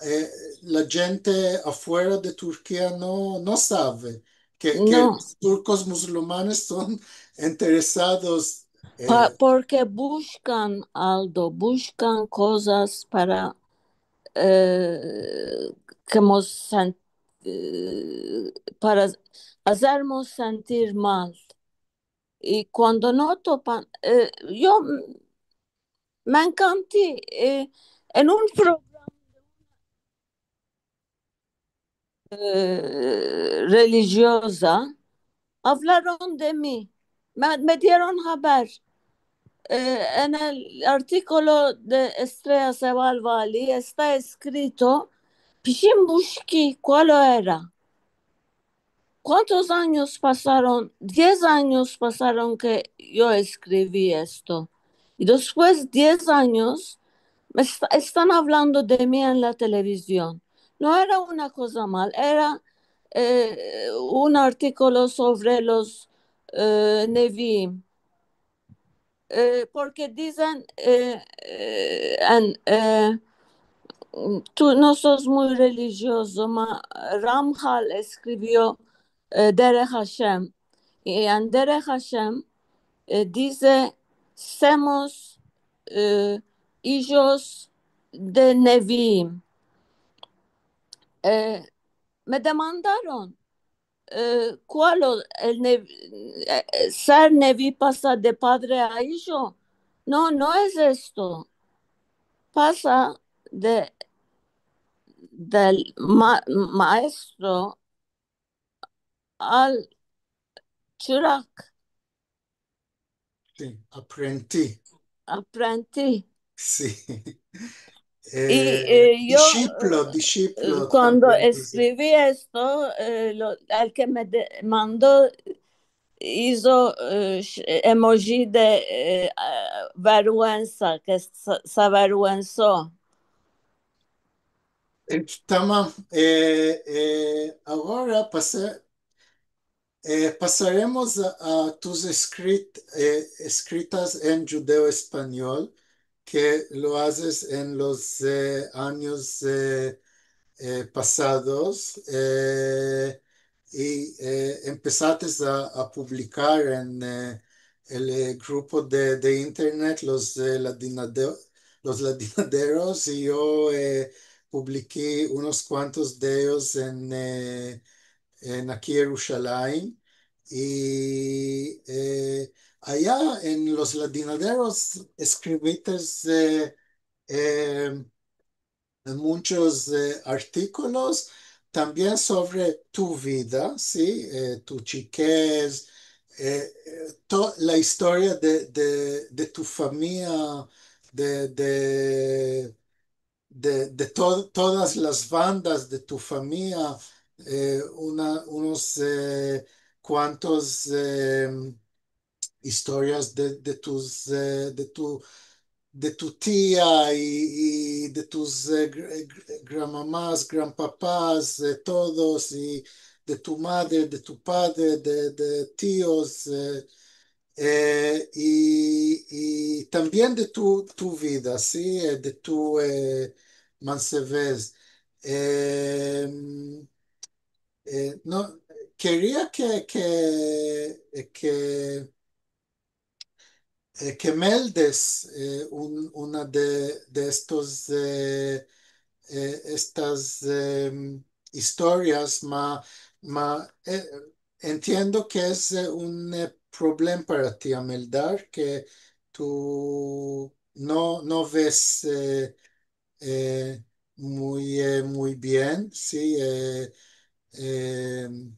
e, la djente afuera de Turkia no, no save ke, ke no, los turkos musulmanes son interesados, e, pa- porke bushkan algo, bushkan kozas para, e, ke mos sen- e, para azermos sentir mal. I kuando no topan, e, yo m- me enkanti, e, en un programa, e, relijioza, avlaron de mi, me, me dieron haber. e, en el artikolo de Estreya Seval Vali esta eskrito, pişin buşki kual o era. Kuantos anyos pasaron? Diez anyos pasaron ke yo eskrivi esto. I despues diez anyos, me esta-, estan avlando de mi en la televizion. No era una koza mal, era, e, un artikolo sovre los, e, neviim. E, porke dizen, e, e, en, e, tu no sos muy relijiozo, ma Ramchal eskrivio, e, Dereh Ashem. I en Dereh Ashem, e, dize, semos, e, ijos de neviim. E, me demandaron, e, kual o, el nev-, e, e, ser nevi pasa de padre a ijo? No, no es esto. Pasa de, del ma-, maestro al chirak. Si, aprendí. Aprendí. Si. I, e, yo, Dishiplo, dishiplo kuando tambien. eskrivi esto, e, lo, el ke me de-, mando izo, e, sh-, emoji de, e, a, verguensa, ke se, se averguenso. E, tamam. E, e, agora pasa-, e, pasaremos a, a tus eskrit-, e, eskritas en djudeo-espanyol, ke lo azes en los, e, anyos, e, e, pasados, e, i, e, empesates a, a publikar en, e, el, e, grupo de, de internet, los, e, ladinade-, los ladinaderos, i yo, e, publiki unos kuantos de eyos en, e, en aki Yerushalayim. I, e, aya en los ladinaderos eskrivites, e, e, munchos, e, artikolos, tambien sovre tu vida, si, e, tu chikez, e, e, to-, la istoria de, de, de tu famiya, de, de, de, de to-, todas las bandas de tu famiya, e, una, unos, e, kuantos, e, istorias de, de tus, e, de tu, de tu tia i, i de tus, e, gr-, e, gr-, granmamas, granpapas, e, todos, i de tu madre, de tu padre, de, de tios, e, e, i, i tambien de tu, tu vida, si, e, de tu, e, mansevez. Em, e, no, keria ke, ke, e, ke e, ke meldes, e, un-, una de, de estos, e, e, estas, em, istorias, ma, ma, e, entiendo ke es, e, un, e, problem para ti ameldar, ke tu no, no ves, e, e, muy, e, muy bien, si, e, em,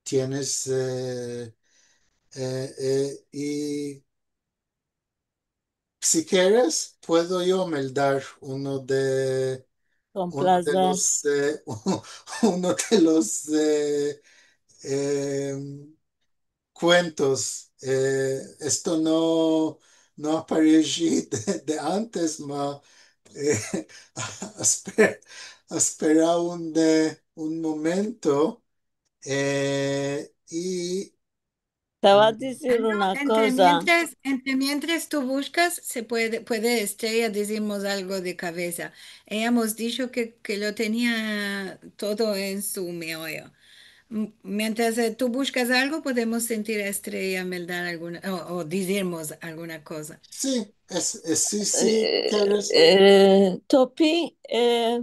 tienes, e, e, e, i si keres, puedo yo meldar uno de, Kon uno de plazer. los, e, uno de los, e, em, kuentos. E, esto no, no apareshi de, de antes, ma, e, aspe-, aspera un, e, un momento, e, i Te vo a dizir una koza. Entre mientres, entre mientres tu bushkas, se puede, puede Estrella dizirmos algo de kavesa. Ella mos disho ke, ke lo tenia todo en su meoyo. M-, mientras, e, tu bushkas algo, podemos sentir a Estrella meldar alguna, o, o dizirmos alguna koza. Si, es, es, si, si E, keres. e, topi, e,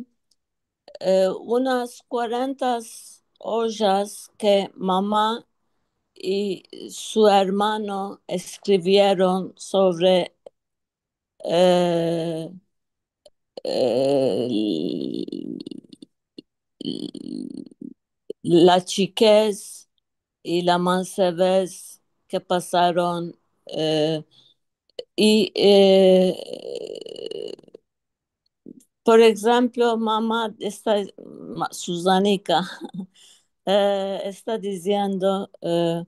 e, unas kuarenta ojas ke mama i su ermano eskrivieron sovre, e, e, la chikez i la mansevez ke pasaron, e, i, e, por enshemplo, mama esta, ma-, Suzanika, e, esta diziendo, e,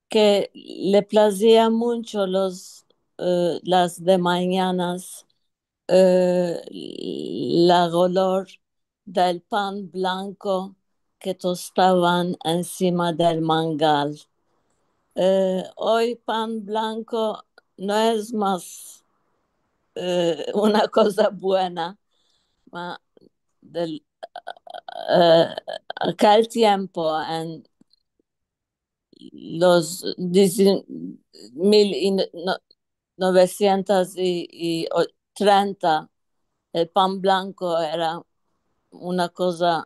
ke le plazia muncho los, e, las de manyanas, e, la olor del pan blanko ke tostavan ensima del mangal. E, oy pan blanko no es mas, e, una koza buena, ma, del, e, akel tiempo en los diez, mil i no-, novesientos i, i o-, trenta, el pan blanko era una koza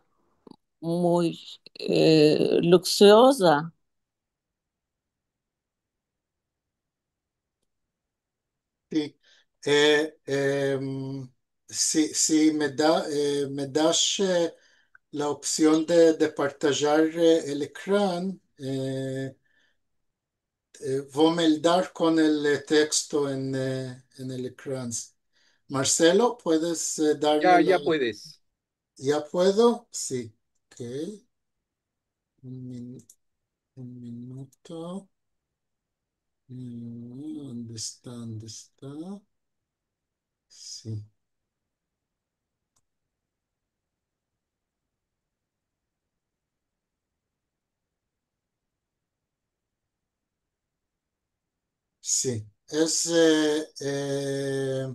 muy, e, luksuoza. Si. E, em, si, si me da, e, me das, e, la opsion de, de partajar, e, el ekran, e, e, vo a meldar kon el, e, teksto en, e, en el ekran. Marcelo, puedes, e, darme la... Ya, ya puedes. Ya puedo? Si. Ok. Un min-, un minuto. Mm, onde esta? Onde esta? Si. Si. Es, e, e,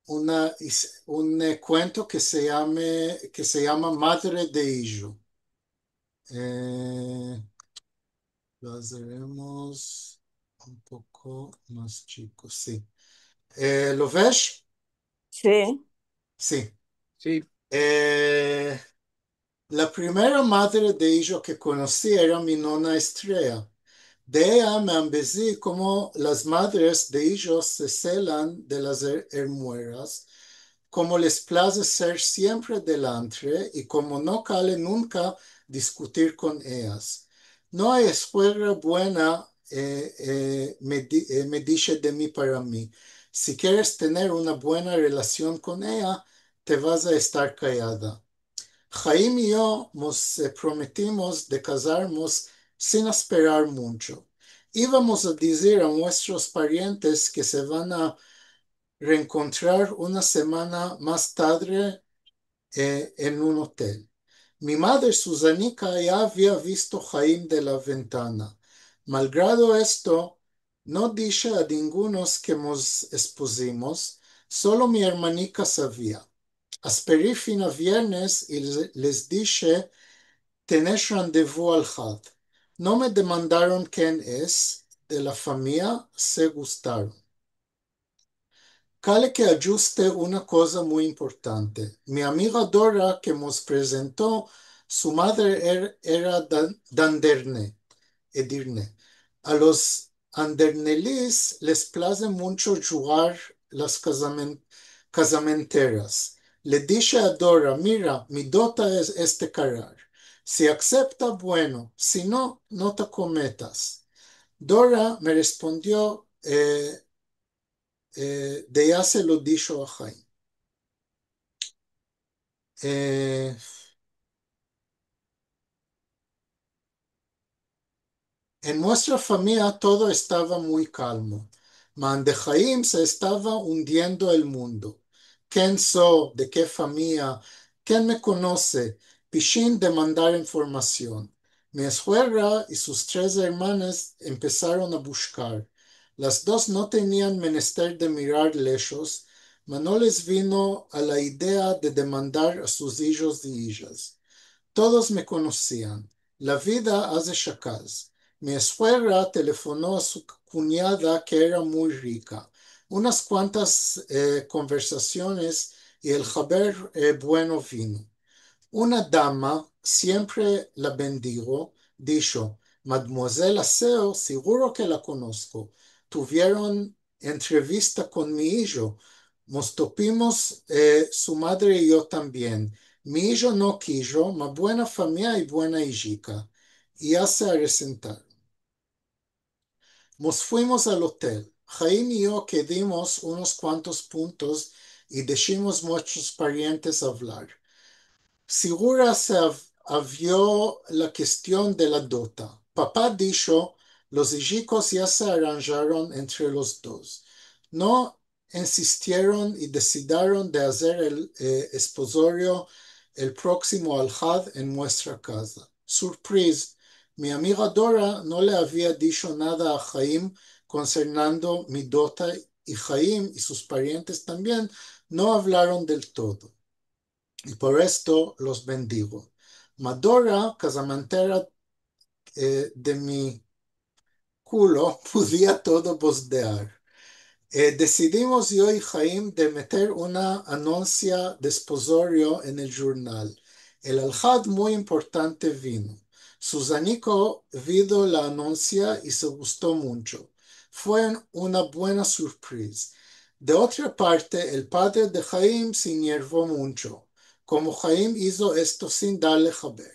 una is-, un, e, kuento ke se yame, ke se yama Madre de Ijo. E, lo azeremos un poko mas chiko, si. E, lo ves? Si. Si. Si. E, la primera madre de ijo ke konosi era mi nona Estrela. De eya me ambezi komo las madres de ijos se selan de las er-, ermueras, komo les plaze ser siempre delantre i komo no kale nunka diskutir kon eyas. No ay eskuela buena, e, e, me di-, e, me dishe de mi para mi. Si keres tener una buena relasion kon eya, te vas a estar kayada. Haim i yo mos, e, prometimos de kazarmos sin asperar muncho. Ivamos a dizir a muestros parientes ke se van a reenkontrar una semana mas tadre, e, en un otel. Mi madre Suzanika ya avia visto Haim de la ventana. Malgrado esto, no dishe a dingunos ke mos esposimos, solo mi ermanika savia. Asperi fin a viernes i le-, les dishe, tenesh randevu al had. No me demandaron ken es, de la famiya se gustaron. Kale ke ajuste una koza muy importante. Mi amiga Dora, ke mos prezento, su madre er-, era dan-, d'Anderne, Edirne. A los andernelis les plaze muncho djugar las kazamen-, kazamenteras. Le dishe a Dora: "Mira, mi dota es este karar. Si aksepta, bueno, si no, no te kometas." Dora me respondio, e, e, de ya se lo disho a Haim. E, en muestra famiya todo estava muy kalmo, ma ande Haim se estava undiendo el mundo. Ken so? De ke famiya? Ken me konose? Pishin demandar informasion. Mi esuegra i sus tres ermanas empesaron a bushkar. Las dos no tenian menester de mirar leshos, ma no les vino a la idea de demandar a sus ijos i ijas. Todos me konosian. La vida aze shakaz. Mi esuegra telefono a su kunyada, ke era muy rika. Unas kuantas, e, konversasiones i el haber, e, bueno vino. Una dama, siempre la bendigo, disho: "Mademoiselle Aseo, siguro ke la konosko. Tuvieron entrevista kon mi ijo. Mos topimos, e, su madre i yo tambien. Mi ijo no kijo, ma buena famiya i buena ijika." I ya se aresentaron. Mos fuimos al otel. Haim i yo kedimos unos kuantos puntos i deshimos muestros parientes avlar. Sigura se av-, avio la kestion de la dota. Papa disho, los ijikos ya se aranjaron entre los dos. No ensistieron i desidaron de azer el, eh, espozorio el proksimo Alhad en muestra kaza. Surpriz, mi amiga Dora no le avia disho nada a Haim konsernando mi dota i Haim i sus parientes tambien no avlaron del todo. I por esto los bendigo. Ma Dora, kazamantera, eh, de mi kulo, pudia todo bozdear. Eh, desidimos yo i Haim de meter una anunsia de espozorio en el jurnal. El Alhad muy importante vino. Suzanika vido la anunsia i se gusto muncho. Fue una buena surpriz. De otra parte, el padre de Haim se inyervo muncho, komo Haim izo esto sin darle haber.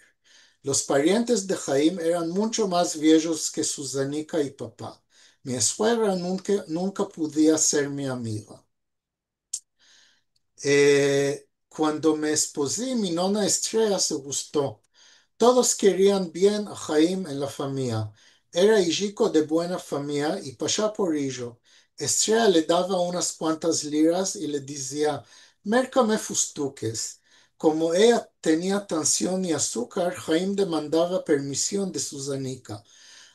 Los parientes de Haim eran muncho mas viejos ke Suzanika i papa. Mi esfuegra nunka, nunka pudia ser mi amiga. Eh, kuando me espozi, mi nona Estrea se gusto. Todos kerian bien a Haim en la famiya. Era ijiko de buena famiya i pasha por ijo. Estrea le dava unas kuantas liras i le dizia, "Merkame fustukes." Komo eya tenia tansion i asukar, Haim demandava permision de Suzanika.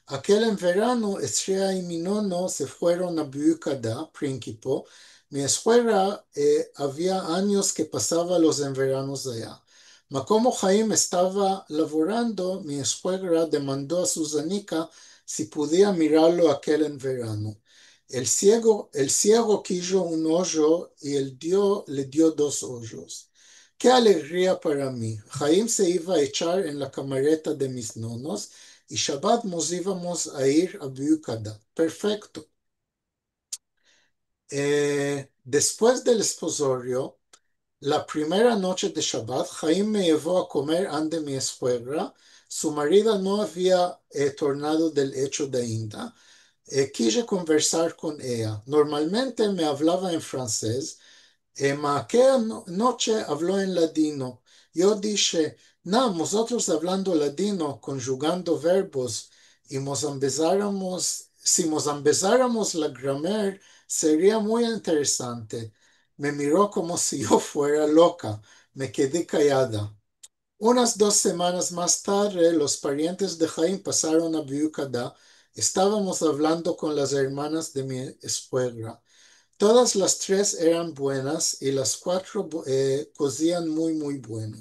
Akel enverano, Estrea i mi nono se fueron a Büyükada, Prinkipo. Mi esfuegra, eh, avia anyos ke pasava los enveranos aya. Ma komo Haim estava lavorando, mi esfuegra demando a Suzanika si pudia mirarlo akel enverano. El siego, el siego kijo un ojo i el Dio le dio dos ojos. Ke alegria para mi! Haim se iva a echar en la kamareta de mis nonos i Shabat mos ivamos a ir a Büyükada. Perfekto. Eh, despues del espozorio, la primera noche de Shabat, Haim me yevo a komer ande mi esfuegra. Su marida no avia, eh, tornado del echo de ainda. Eh, kije konversar kon eya. Normalmente me avlava en fransez, eh, ma akeya no-, noche avlo en ladino. Yo dishe, "Na, mozotros avlando ladino, konjugando verbos, i mos ambezaramos, si mos ambezaramos la gramer, seria muy interesante." Me miro komo si yo fuera loka. Me kedi kayada. Unas dos semanas mas tadre, los parientes de Haim pasaron a Büyükada. Estavamos avlando kon las ermanas de mi esfuegra. Todas las tres eran buenas i las kuatro bu-, eh, kozian muy, muy bueno.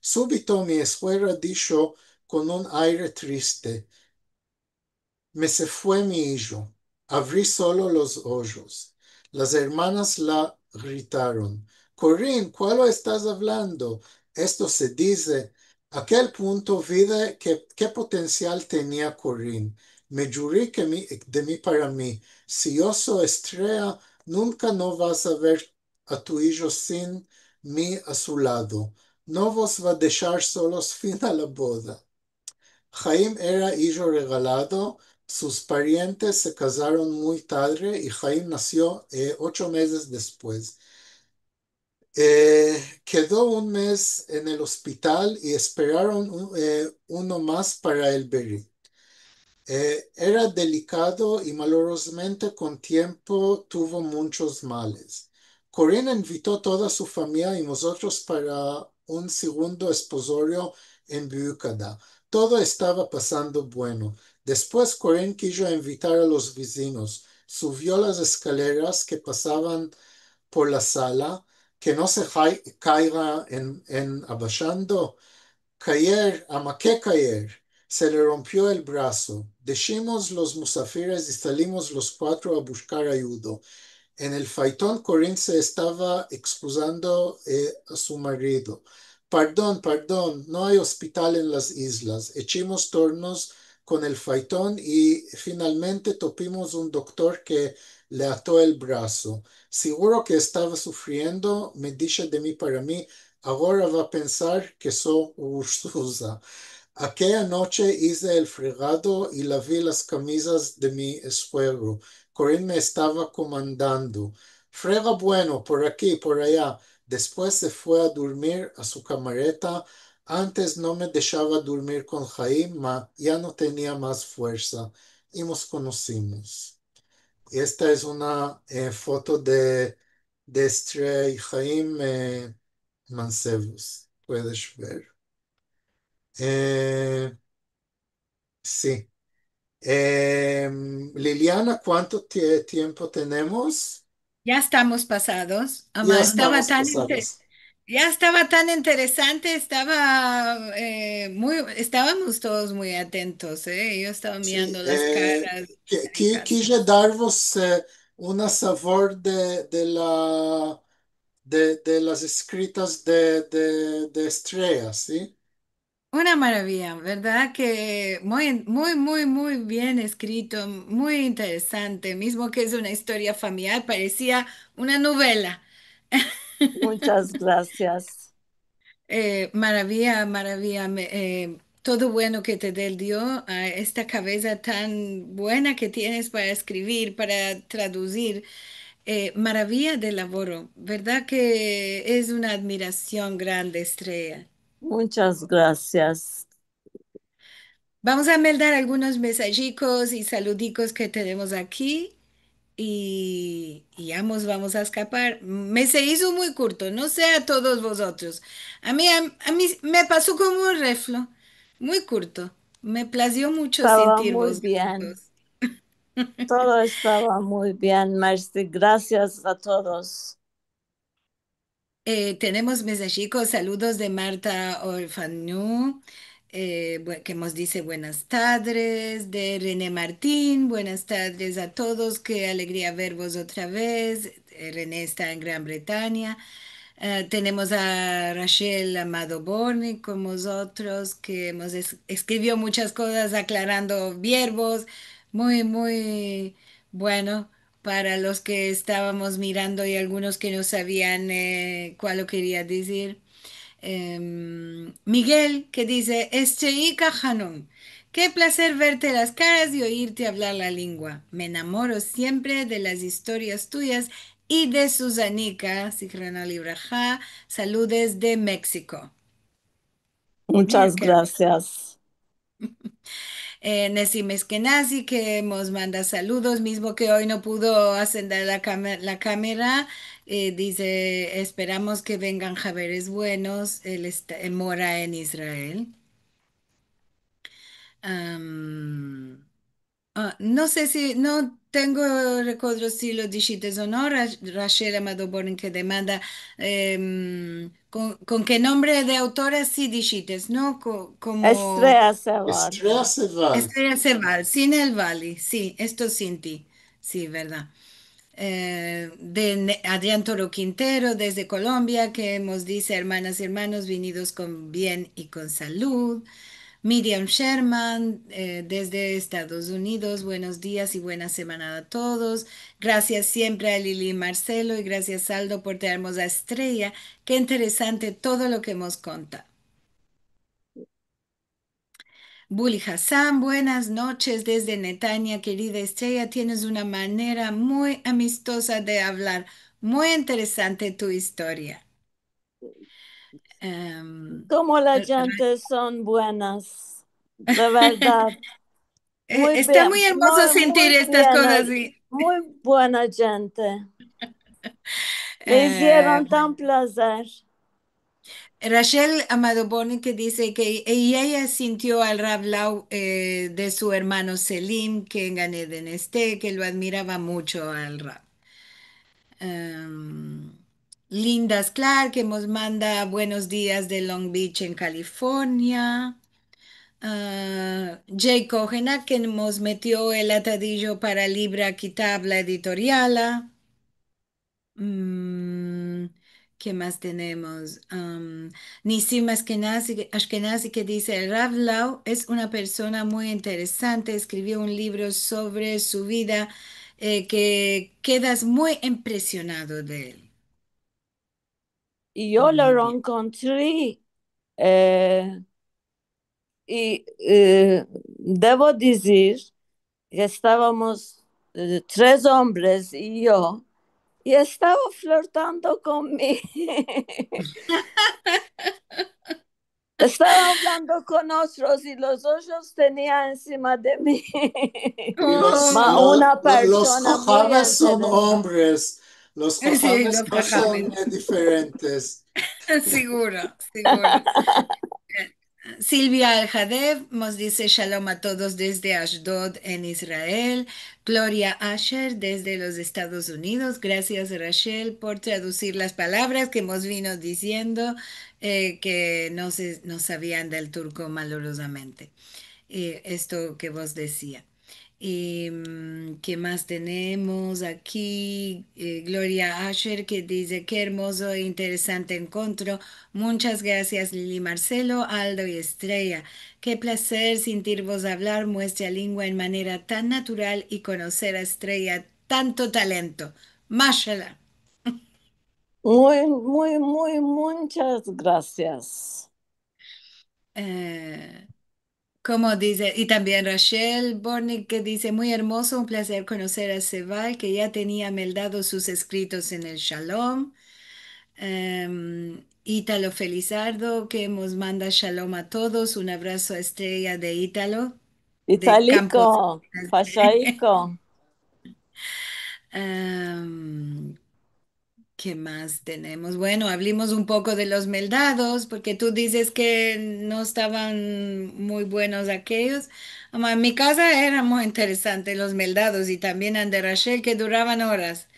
Subito mi esfuegra disho kon un aire triste, "Me se fue mi ijo. Avri solo los ojos." Las ermanas la gritaron, "Korin, kualo estas avlando? Esto se dize." Akel punto vi de ke, ke potensial tenia Korin. Me djuri ke mi, de mi para mi, "Si yo so Estrea, nunka no vas a ver a tu ijo sin mi a su lado. No vos va deshar solos fin a la boda." Haim era ijo regalado, sus parientes se kazaron muy tadre i Haim nasio, eh, ocho mezes despues. Eh, kedo un mez en el ospital i esperaron un, eh, uno mas para el beri. Eh, era delikado i malorozmente kon tiempo tuvo munchos males. Korin envito toda su famiya i mozotros para un segundo espozorio en Büyükada. Todo estava pasando bueno. Despues Korin kijo envitar a los vizinos. Suvio las eskaleras ke pasavan por la sala, ke no se hai-, kaiga en, en abashando. Kayer, ama ke kayer, se le rompio el braso. Deshimos los musafires i salimos los kuatro a bushkar ayudo. En el faiton, Korin se estava ekskuzando, eh, a su marido. "Pardon, pardon, no ay ospital en las izlas." Echimos tornos kon el faiton i finalmente topimos un doktor ke le ato el braso. Siguro ke estava sufriendo, me dishe de mi para mi, "Agora va a pensar ke so ursuza." Akeya noche ize el fregado i lavi las kamizas de mi esfuegro. Korin me estava komandando. Frega, bueno, por aki, por aya. Despues se fue a durmir a su kamareta. Antes no me deshava durmir kon Haim, ma ya no tenia mas fuersa. I mos konosimos. Esta es una, eh, foto de, de Estreya i Haim, eh, mansevos. Puedes ver. Eh, si. Em, Liliana, kuanto tie-, tiempo tenemos? Ya estamos pasados. Ama, ya estava tan inte-, ya estava tan interesante, estava, eh, muy, estábamos todos muy atentos, eh. Yo estava mirando las karas. Ki-, ki-, kije darvos, eh, una savor de, de la, de, de las eskritas de, de, de Estreya, si? Una maravia, verdad? Ke muy, muy, muy, muy bien eskrito, muy interesante, mizmo ke es una istoria familiar, paresia una novela. Munchas grasias. Eh, maravia, maravia, me, eh, todo bueno ke te de el Dio a esta kaveza tan buena ke tienes para eskrivir, para traduzir. Eh, maravia de lavoro, verdad ke es una admirasion grande, Estreya. Munchas grasias. Vamos a meldar algunos mensajikos i saludikos ke tenemos aki i, i ya mos vamos a eskapar. Me se izo muy kurto, no se a todos vozotros. A mi, a, a mi me paso komo un reflo. Muy kurto. Me plazio muncho sentirvos. Estava muy bien. Todo estava muy bien, mersi. Grasias a todos. Eh, tenemos mensajikos, saludos de Marta Orfanu, eh, bue-, ke mos dize buenas tadres, de René Martin, buenas tadres a todos, ke alegria vervos otra vez. Eh, René esta en Gran Bretanya. Eh, tenemos a Rachel Amado Borni kon mozotros, ke mos es-, eskrivio munchas kozas aklarando verbos. Muy, muy bueno. Para los ke estavamos mirando i algunos ke no savian, eh, kual lo keria dizir. Em, Miguel, ke dize, Estreika Hanum, ke plazer verte las karas i oirte avlar la lengua. Me enamoro siempre de las istorias tuyas i de Suzanika, zihrona livraha, saludes de Meksiko. Munchas grasias. Eh, Nesim Eskenazi, ke mos manda saludos, mizmo ke oy no pudo asender la kame-, la kamera, eh, dize, esperamos ke vengan haberes buenos, el esta, eh, mora en Israel. Am, Ah, no se si, no tengo rekodro si lo dishites o no, Ra-, Rachel Amado Bonin ke demanda, em, kon, kon ke nombre de autora si dishites, no? Ko-, komo Estreya Seval. Estreya Seval. Estreya Seval, sin el vali, si, esto sin ti. Si, verdad. Eh, de Ne-, Adrián Toro Quintero, desde Colombia, ke mos dize, "Ermanas i ermanos, vinidos kon bien i kon salud." Miriam Sherman, eh, desde Estados Unidos, buenos dias i buena semana a todos. Grasias siempre a Lili i Marcelo i grasias, Aldo, por tenermos a Estreya. Ke interesante todo lo ke mos konta. Buli Hassan, buenas noches desde Netanya, kerida Estreya, tienes una manera muy amistoza de avlar. Muy interesante tu istoria. Em, komo la djente son buenas, de verdad. Eh, esta muy ermozo sentir estas kozas, si. Muy buena djente. Me izieron tan plazer. Rachel Amado Bonin ke dize ke e-, eya sintio al Rav Lau, eh, de su ermano Selim, ke en Gan Eden este, ke lo admirava muncho al Rav. Em, Linda Sklar, ke mos manda buenos dias de Long Beach, en California. Ah, Jay Kohenak, ke mos metio el atadijo para Libra Kitab, la editoriala. Mm, ke mas tenemos? Am, Nisim Ashkenazi, Ashkenazi ke dize, "Rav Lau es una persona muy interesante, eskrivio un livro sovre su vida, eh, ke kedas muy impresionado de el." I yo lo reenkontri, eh, i, eh, devo dizir ke estavamos eh, tres ombres i yo, i estava flirtando kon mi. Estava avlando kon otros i los ojos tenia ensima de mi. Los, Ma lo- una lo- los persona muy jajabes son interesante. ombres. Los Si, jajabes los no son, jajabes. eh, diferentes. Siguro, siguro. Silvia Alhadev mos dize: "Shalom a todos desde Ashdod, en Israel". Gloria Asher, desde los Estados Unidos. Gracias, Rachel, por traduzir las palabras ke mos vino diziendo, eh, ke no se, no savian del turko, malorozamente. Eh, esto ke vos dezia. I, mm, ke mas tenemos aki? Eh, Gloria Asher, ke dize: "Ke ermozo e interesante enkontro. Munchas grasias, Lili, Marcelo, Aldo i Estrella. Ke plazer sintirvos avlar muestra lingua en manera tan natural i konoser a Estrella, tanto talento. Mashallah". Muy, muy, muy, munchas grasias. Eh, komo dize, i tambien Rachel Bortnick, ke dize: "Muy ermozo, un plazer konoser a Seval, ke ya tenia meldado sus eskritos en el Shalom". Em, Italo Felizardo, ke mos manda shalom a todos, un avraso a Estrella de Italo, de Campos. Italiko, pashaiko. Em, ke mas tenemos? Bueno, avlimos un poko de los meldados, porke tu dizes ke no estavan muy buenos akeyos. Ama, en mi kaza eran muy interesantes los meldados i tambien ande Rachel, ke duravan oras.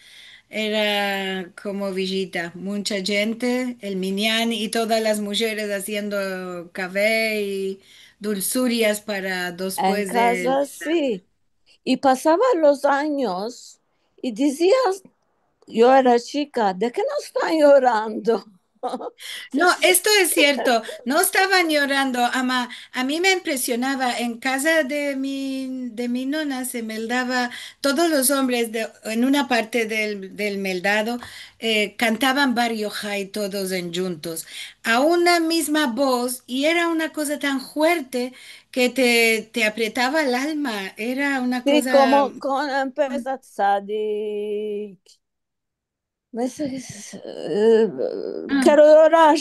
Era komo vijita, muncha djente, el minyan i todas las mujeres aziendo kafe i dulsurias para... En despues de kaza, si. I pasava los anyos i dizia, yo era chika, "De ke no estan yorando?" No, esto es sierto. No estavan yorando, ama, a mi me impresionava. En kaza de mi, de mi nona se meldava, todos los ombres de, en una parte del, del meldado, eh, kantavan Bar Yohai todos endjuntos, a una mizma boz, i era una koza tan fuerte ke te, te aprietava el alma. Era una koza... Si, komo kon empesa tzadik. Me se-, eh, kero yorar.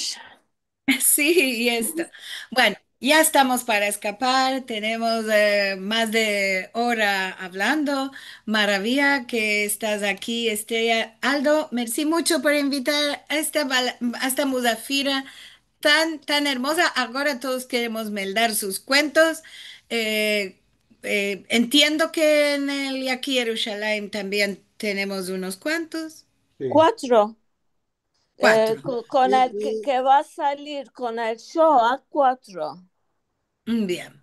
Si, i esto. Bueno, ya estamos para eskapar. Tenemos, eh, mas de ora avlando. Maraviya ke estas aki, Estrella. Aldo, mersi muncho por invitar a esta bal-, a esta muzafira tan, tan ermoza. Agora todos keremos meldar sus kuentos. Eh, eh, entiendo ke en el Yaki Yerushalayim tambien tenemos unos kuantos. Si. Kuatro. Kuatro. Eh, ko-, kon el ke, ke va a salir kon el Shoa, kuatro. Mm, bien.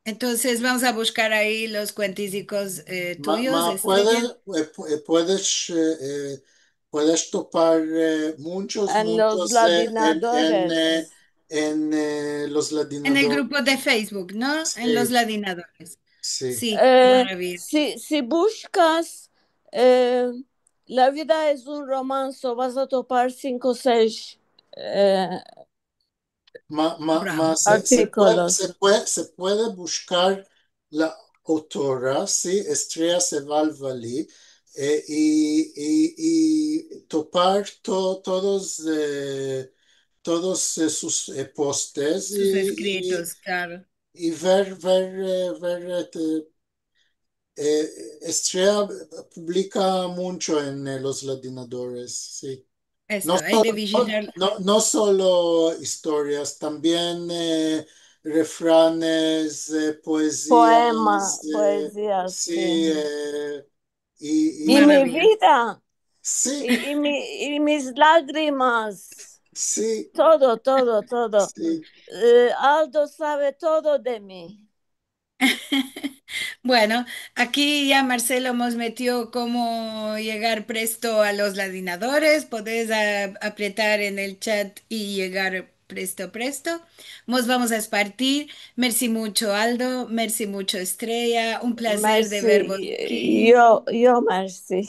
Entonses vamos a bushkar ayi los kuentizikos, eh, tuyos, Estrella. Ma, ma puede, eh, pu-, eh, puedes, eh, eh, puedes topar, eh, munchos, munchos, eh, en, en, eh, en, eh, los ladinadores. En el grupo de Facebook, no? En los ladinadores. Si. Si, maraviya. Eh, si, si bushkas, eh, La vida es un romanso, vas a topar sinko, sesh, eh, artikolos. Ma, ma, ma se, se puede, se puede, se puede bushkar la autora, si, Estrella Seval Vali, eh, i, i, i topar to-, todos, eh, todos, eh, sus, eh, postes i, i, i ver, ver, eh, ver, eh, te-, Eh, Estrella publika muncho en, eh, los ladinadores, si. Esto, no solo, no, no solo istorias, tambien, eh, refranes, eh, poezias, poemas, eh, poezias, si, si. Eh, i, i mi vida. Si. I, i mi, i mis lagrimas. Si. Todo, todo, todo. Si. Eh, Aldo save todo de mi. Bueno, aki ya Marcelo mos metio komo yegar presto a los ladinadores. Podes a-, aprietar en el chat i yegar presto, presto. Mos vamos a espartir. Mersi muncho, Aldo. Mersi muncho, Estrella. Un plazer de vervos aki. Yo, yo, mersi.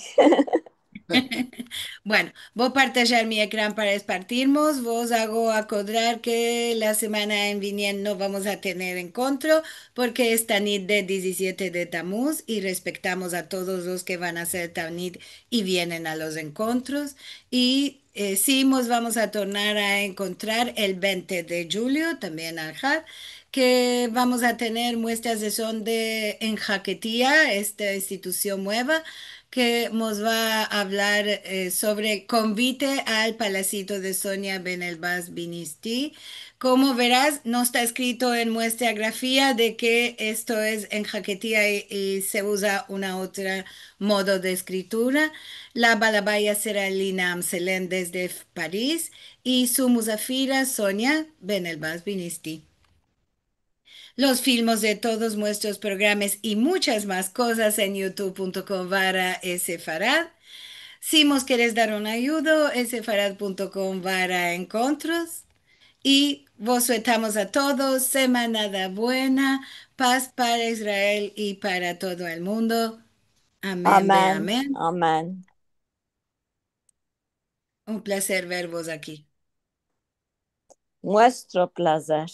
Bueno, vo partajar mi ekran para espartirmos. Vos ago akodrar ke la semana en viniendo no vamos a tener enkontro, porke es Tanit de dizisiete de Tamuz i respektamos a todos los ke van a azer Tanit i vienen a los enkontros. I, eh, si mos vamos a tornar a enkontrar el vente de djulio, tambien al Had, ke vamos a tener muestras de son de Enjaketia, esta institusion mueva, ke mos va a avlar, eh, sovre konvite al palasito de Sonia Benelbas Binisti. Komo veras, no esta eskrito en muestra grafia de ke esto es Enjaketia i, i se uza una otra modo de eskritura. La balabaya sera Lina Amselen desde F-, Paris i su muzafira Sonia Benelbas Binisti. Los filmos de todos muestros programas i muchas mas kozas en youtube punto com barra sefarad. Si mos keres dar un ayudo, sefarad punto com barra enkontros. I vos suetamos a todos semanada buena, paz para Israel i para todo el mundo. Amen ve amen. Amen. Un plazer vervos aki. Muestro plazer.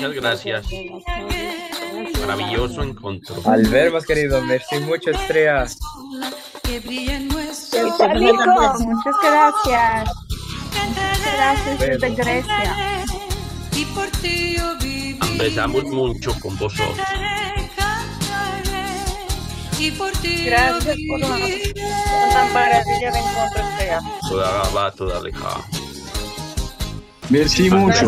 Muchas gracias. Maraviyozo enkontro. Al ver, mas kerido, mersi muncho, Estrea. Super rico. Muchas gracias. Gracias desde Gresia. Ambezamos muncho kon vozotros. Grasias por la, una maraviya de enkontro, Estrea. Toda gava, toda leja. Mersi muncho.